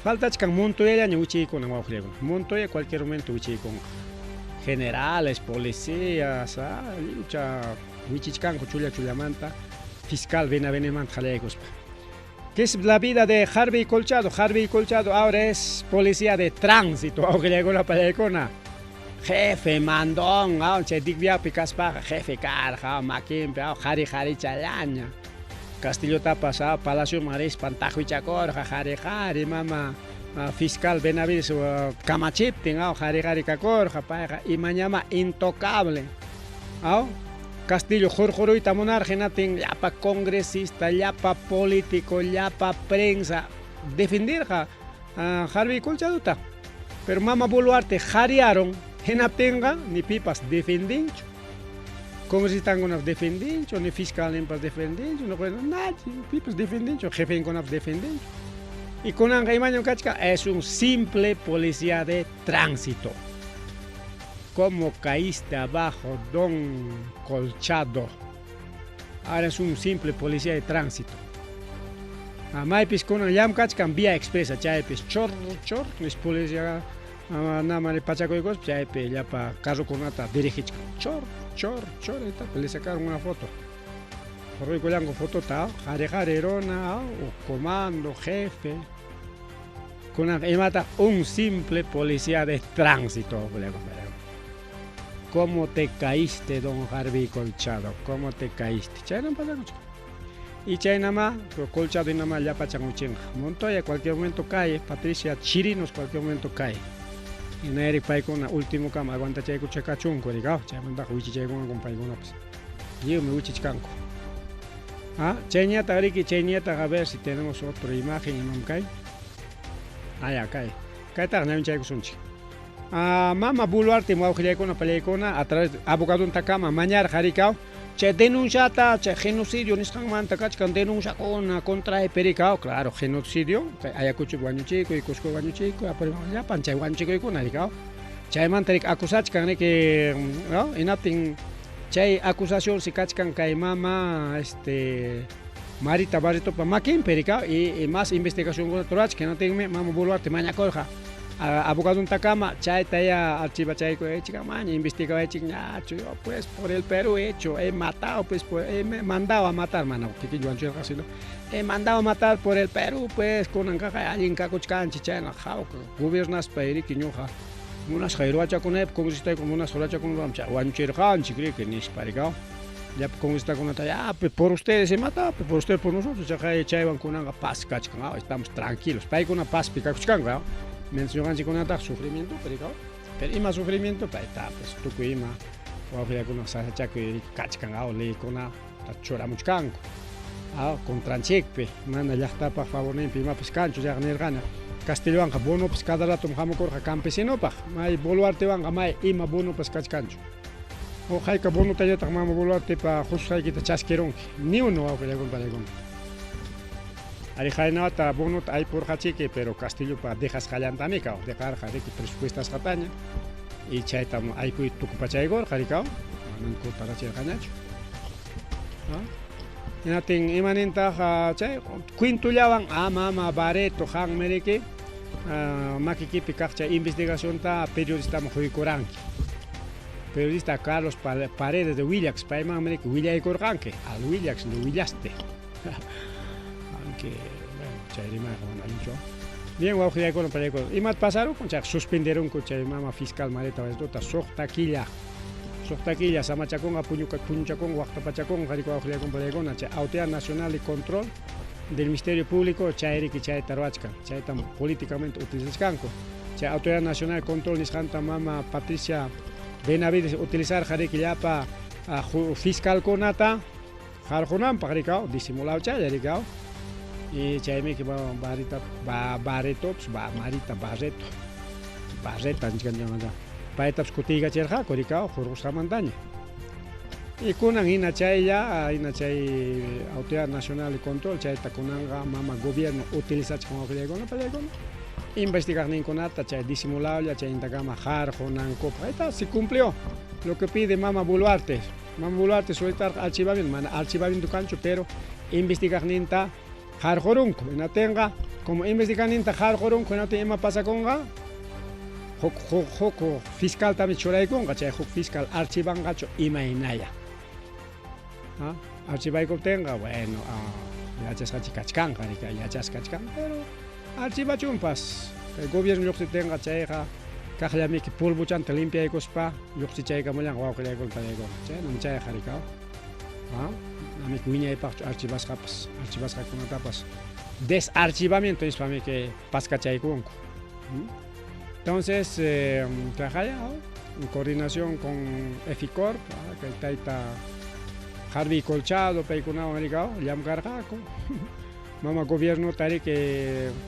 faltachkan Montoyallaña wichiykuna wawqillaykuna Montoya cualquier momento wichiykunqa generales, policías, lliwcha wichichkanku chulla chullamanta fiscal Benavenemanta qallaykuspa. ¿Qué es la vida de Harvey Colchado? Harvey Colchado ahora es policía de tránsito, wawqillaykuna pallaykuna. Jefe mandón, chay dikviapi kaspaqa jefe karqa, makinpi, qhari qharichallaña. Castillotapas palacioman rispan taqwichakurqa qhari qhari mama fiscal Benavides kamachiptin qhari qhari kakurqa payqa imañama intocable. Castillo qurquruyta munarqa hinaptin llapa congresista, llapa político, llapa prensa defendirqa Harvey Colchadota. Pero Mama Boluarte qhariarun, hinaptinqa ni pipas defendinchu. Congresistankunapas defendinchu, ni fiscalninpas defendinchu, no nadie, pipas defendinchu, jefenkunapas defendinchu. Y kunanqa imañam kachka, es un simple policía de tránsito. ¿Cómo caíste abajo, don Colchado? Ahora es un simple policía de tránsito. Maypis kunan llamkachkan vía expresa, chaypis chor chor nis policía namari pachakuykuspa chaypi llapa carrokunata dirigichkan. Chor chor chor, le sacaron una foto. Hurquykullanku fotota, qhari qhari runa, o comando, jefe. Kunanqa imata un simple policía de tránsito. ¿Cómo te caíste, don Harvey Colchado? ¿Cómo te caíste? Chaynam pasakuchkan. Y chaynama, Colchado inama llapachan uchinqa. Montoya cualquier momento cae, Patricia Chirinos cualquier momento cae. Y Eric paykuna último kama aguantachaykuchakachunku, riqaw, chaymantaqa wichichaykunku paykunapas. Lliwmi wichichkanku. Ah, chayñataq riki, chayñataq a ver si tenemos otra imagen imam kay. Ah, ya, kay. Kaytaqa ñawinchaykusunchik. Ah, Mama Boluarte wawqillaykuna pallaykuna a través de abogaduntakama mañarqa rikaw chay denunciata chay genocidio nisqanmanta kachkan denunciakuna contra perikaw, claro, genocidio, Ayacucho wañuchikuy, Cusco wañuchikuy, llapan chay wañuchikuykuna rikaw. Chaymanta riki acusachkan riki, ¿no? Hinaptin chay acusación si kachkan kay mama Marita Barretopa makinpi rikaw y más investigacionkuna rurachkan, hinaptinmi Mama Boluarte mañakurqa abogaduntakama chayta ya archivachaykuchik, maña investigawaychik ñachu, yo pues por el Perú he hecho, he matado, pues he mandado a matar, mano, kikin wañuchirqa sino he mandado a matar por el Perú, pues kunanqa allin kakuchkanchik chayna hawka gobernaspa riki ñuqa munasqay ruwachakunaypaq congresistayku munasqa ruwachakunapaq chay wañuchirqanchik riki nispa rikaw. Llapa congresistakunata ya pues por ustedes he matado, pues por ustedes por nosotros, chayqa chaywan kunanqa paz kachkan, estamos tranquilos, paykuna pazpi kakuchkanku, mientras ñuqanchikkunataq sufrimiento, rikaw. Pero ima sufrimiento, payta pues tukuy ima wawqillakuna sasachakuy kachkan, leykuna churamuchkanku contranchikpi, mana llaqtapaq favorninpi imapas kanchu, chayqa nirqani Castillowanqa bonopas cada rato hamukurqa campesinopaq, may Boluartewanqa may ima bonopas kachkanchu. O hayka bonotallataq mama Boluartepa hususqaykita chaskirunki, ni uno wawqillakuna pallaykuna. Ari haynawata bonota aypurqachiki, pero Castillopa dejasqallantami kaw, dejarqa riki presupuestasqataña y chaytam aypuy tukupachaykurqa rikaw, manam kutarachirqañachu. Hinaptin imanintaq chay cuentollawan ama ama Barreto qanmi riki makikipi kaq chay investigacionta periodistaman huykuranki. Periodista Carlos Paredes de Willax, paymanmi riki willaykurqanki, al Willax le willaste. Aunque, bueno, chay rimayqa mana allinchu. Bien, wawqillaykuna pallaykuna. Imat pasarukun chay suspenderunku chay mama fiscal Marita Barretota suqta killa. Suqta killa samachakunqa puñuchakunqa waqtapachakunqa riki wawqillaykuna pallaykuna chay Autoridad Nacional de Control del Ministerio Público chay riki chayta ruwachkan, chaytam políticamente utilizachkanku. Chay Autoridad Nacional de Control nisqanta mama Patricia Benavides utilizarqa riki llapa fiscalkunata harqunanpaq rikaw, disimulado chaylla rikaw. Y chaymi Barreta, Barreto, Marita Barreto, Barreta nichkan paytapas kutiykachirqaku rikaw hurqusqamantaña. Y kunan hina chaylla, hina chay Autoridad Nacional de Control chayta kunanqa mama gobierno utilizachkan wawqillaykuna pallaykuna investigaqninkunata chay disimuladolla chayintakama harqunankupaq. Ahí está, se cumplió lo que pide mama Boluarte. Mama Boluarte solicitarqa archivamiento, mana archivamiento kanchu, pero investigaqninta harqurunku. Hinatinqa como investigaqninta harqurunku, hinatin ima pasakunqa huk fiscal también churaykunqa, chay huk fiscal archivanqachu imaynalla. Archivaykuptinqa, bueno, yachasqachik kachkanqa, rika, yachasqa kachkan, pero archivachunpas kay gobierno lluqsiptinqa chayqa kaqllamiki polvochanta limpiaykuspa lluqsichaykamullanqa wawqillaykuna pallaykuna. Chaynam chayqa rikaw. Amiki wiñaypaqchu archivasqapas, archivasqakunatapas desarchivamiento nispamiki paskachaykunku. Entonces, trabajaya en coordinación con EFICORP, kay tayta Harvey Colchado, paykunawan rikaw, llamkarqaku. Mama gobiernota riki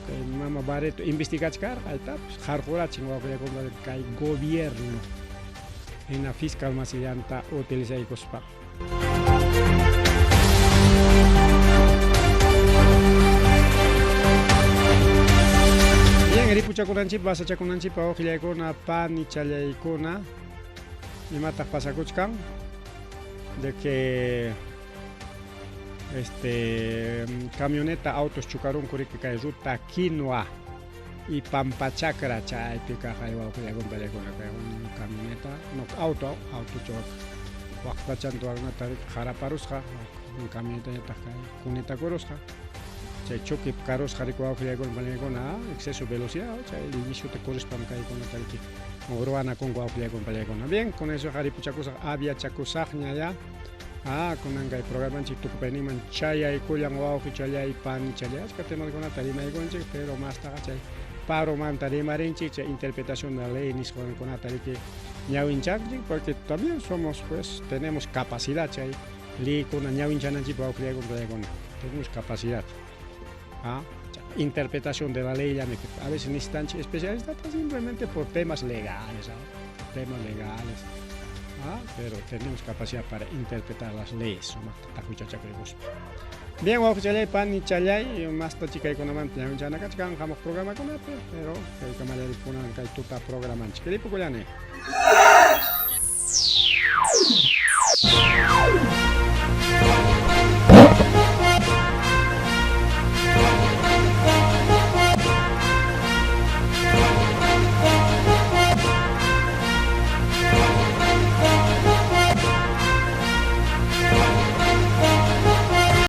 kay mama Barreto investigachkarqa aytapas qarqurachin wawqillakunata kay gobierno hina fiscal masillanta utilizaykuspa. Bien, ripuchakunanchikpa, basachakunanchikpa wawqillaykuna, panichallaykuna, imataq pasakuchkan? De que este camioneta autos chukarunku riki kay ruta Quinua y Pampachacra chaypi kaq ay wawqillaykuna kay un camioneta no auto auto chuwak waqtachantu wakunata riki qaraparusqa un camionetañataq kay kunitakurusqa chay choque karusqa riki wawqillaykuna panillaykuna exceso velocidad chay nishuta corrispam kaykunata riki ruwanakunku wawqillaykuna panillaykuna. Bien, con eso ripuchakusaq aviachakusaqña ya. Ah, kunan kay programanchik tukupayninman chayaykullan wawqichallay panichallay achka temakunata rimaykunchik, pero mastaqa chay paromanta rimarinchik, chay interpretación de la ley nisqankunata riki ñawinchanchik, porque también somos pues tenemos capacidad chay liykuna ñawinchananchikpaq wawqillaykuna tenemos capacidad. Ah, interpretación de la ley llami a veces necesitanchik especialista simplemente por temas legales, ¿ah? Temas legales. ¿Ah? Pero tenemos capacidad para interpretar las leyes. Bien, wawqichalay, panichalay, masta chikaykunamanta ñawinchanakachkan hamuq programakunapi, pero kay kamallarikunan kay tuta programanchik. Ripukullani.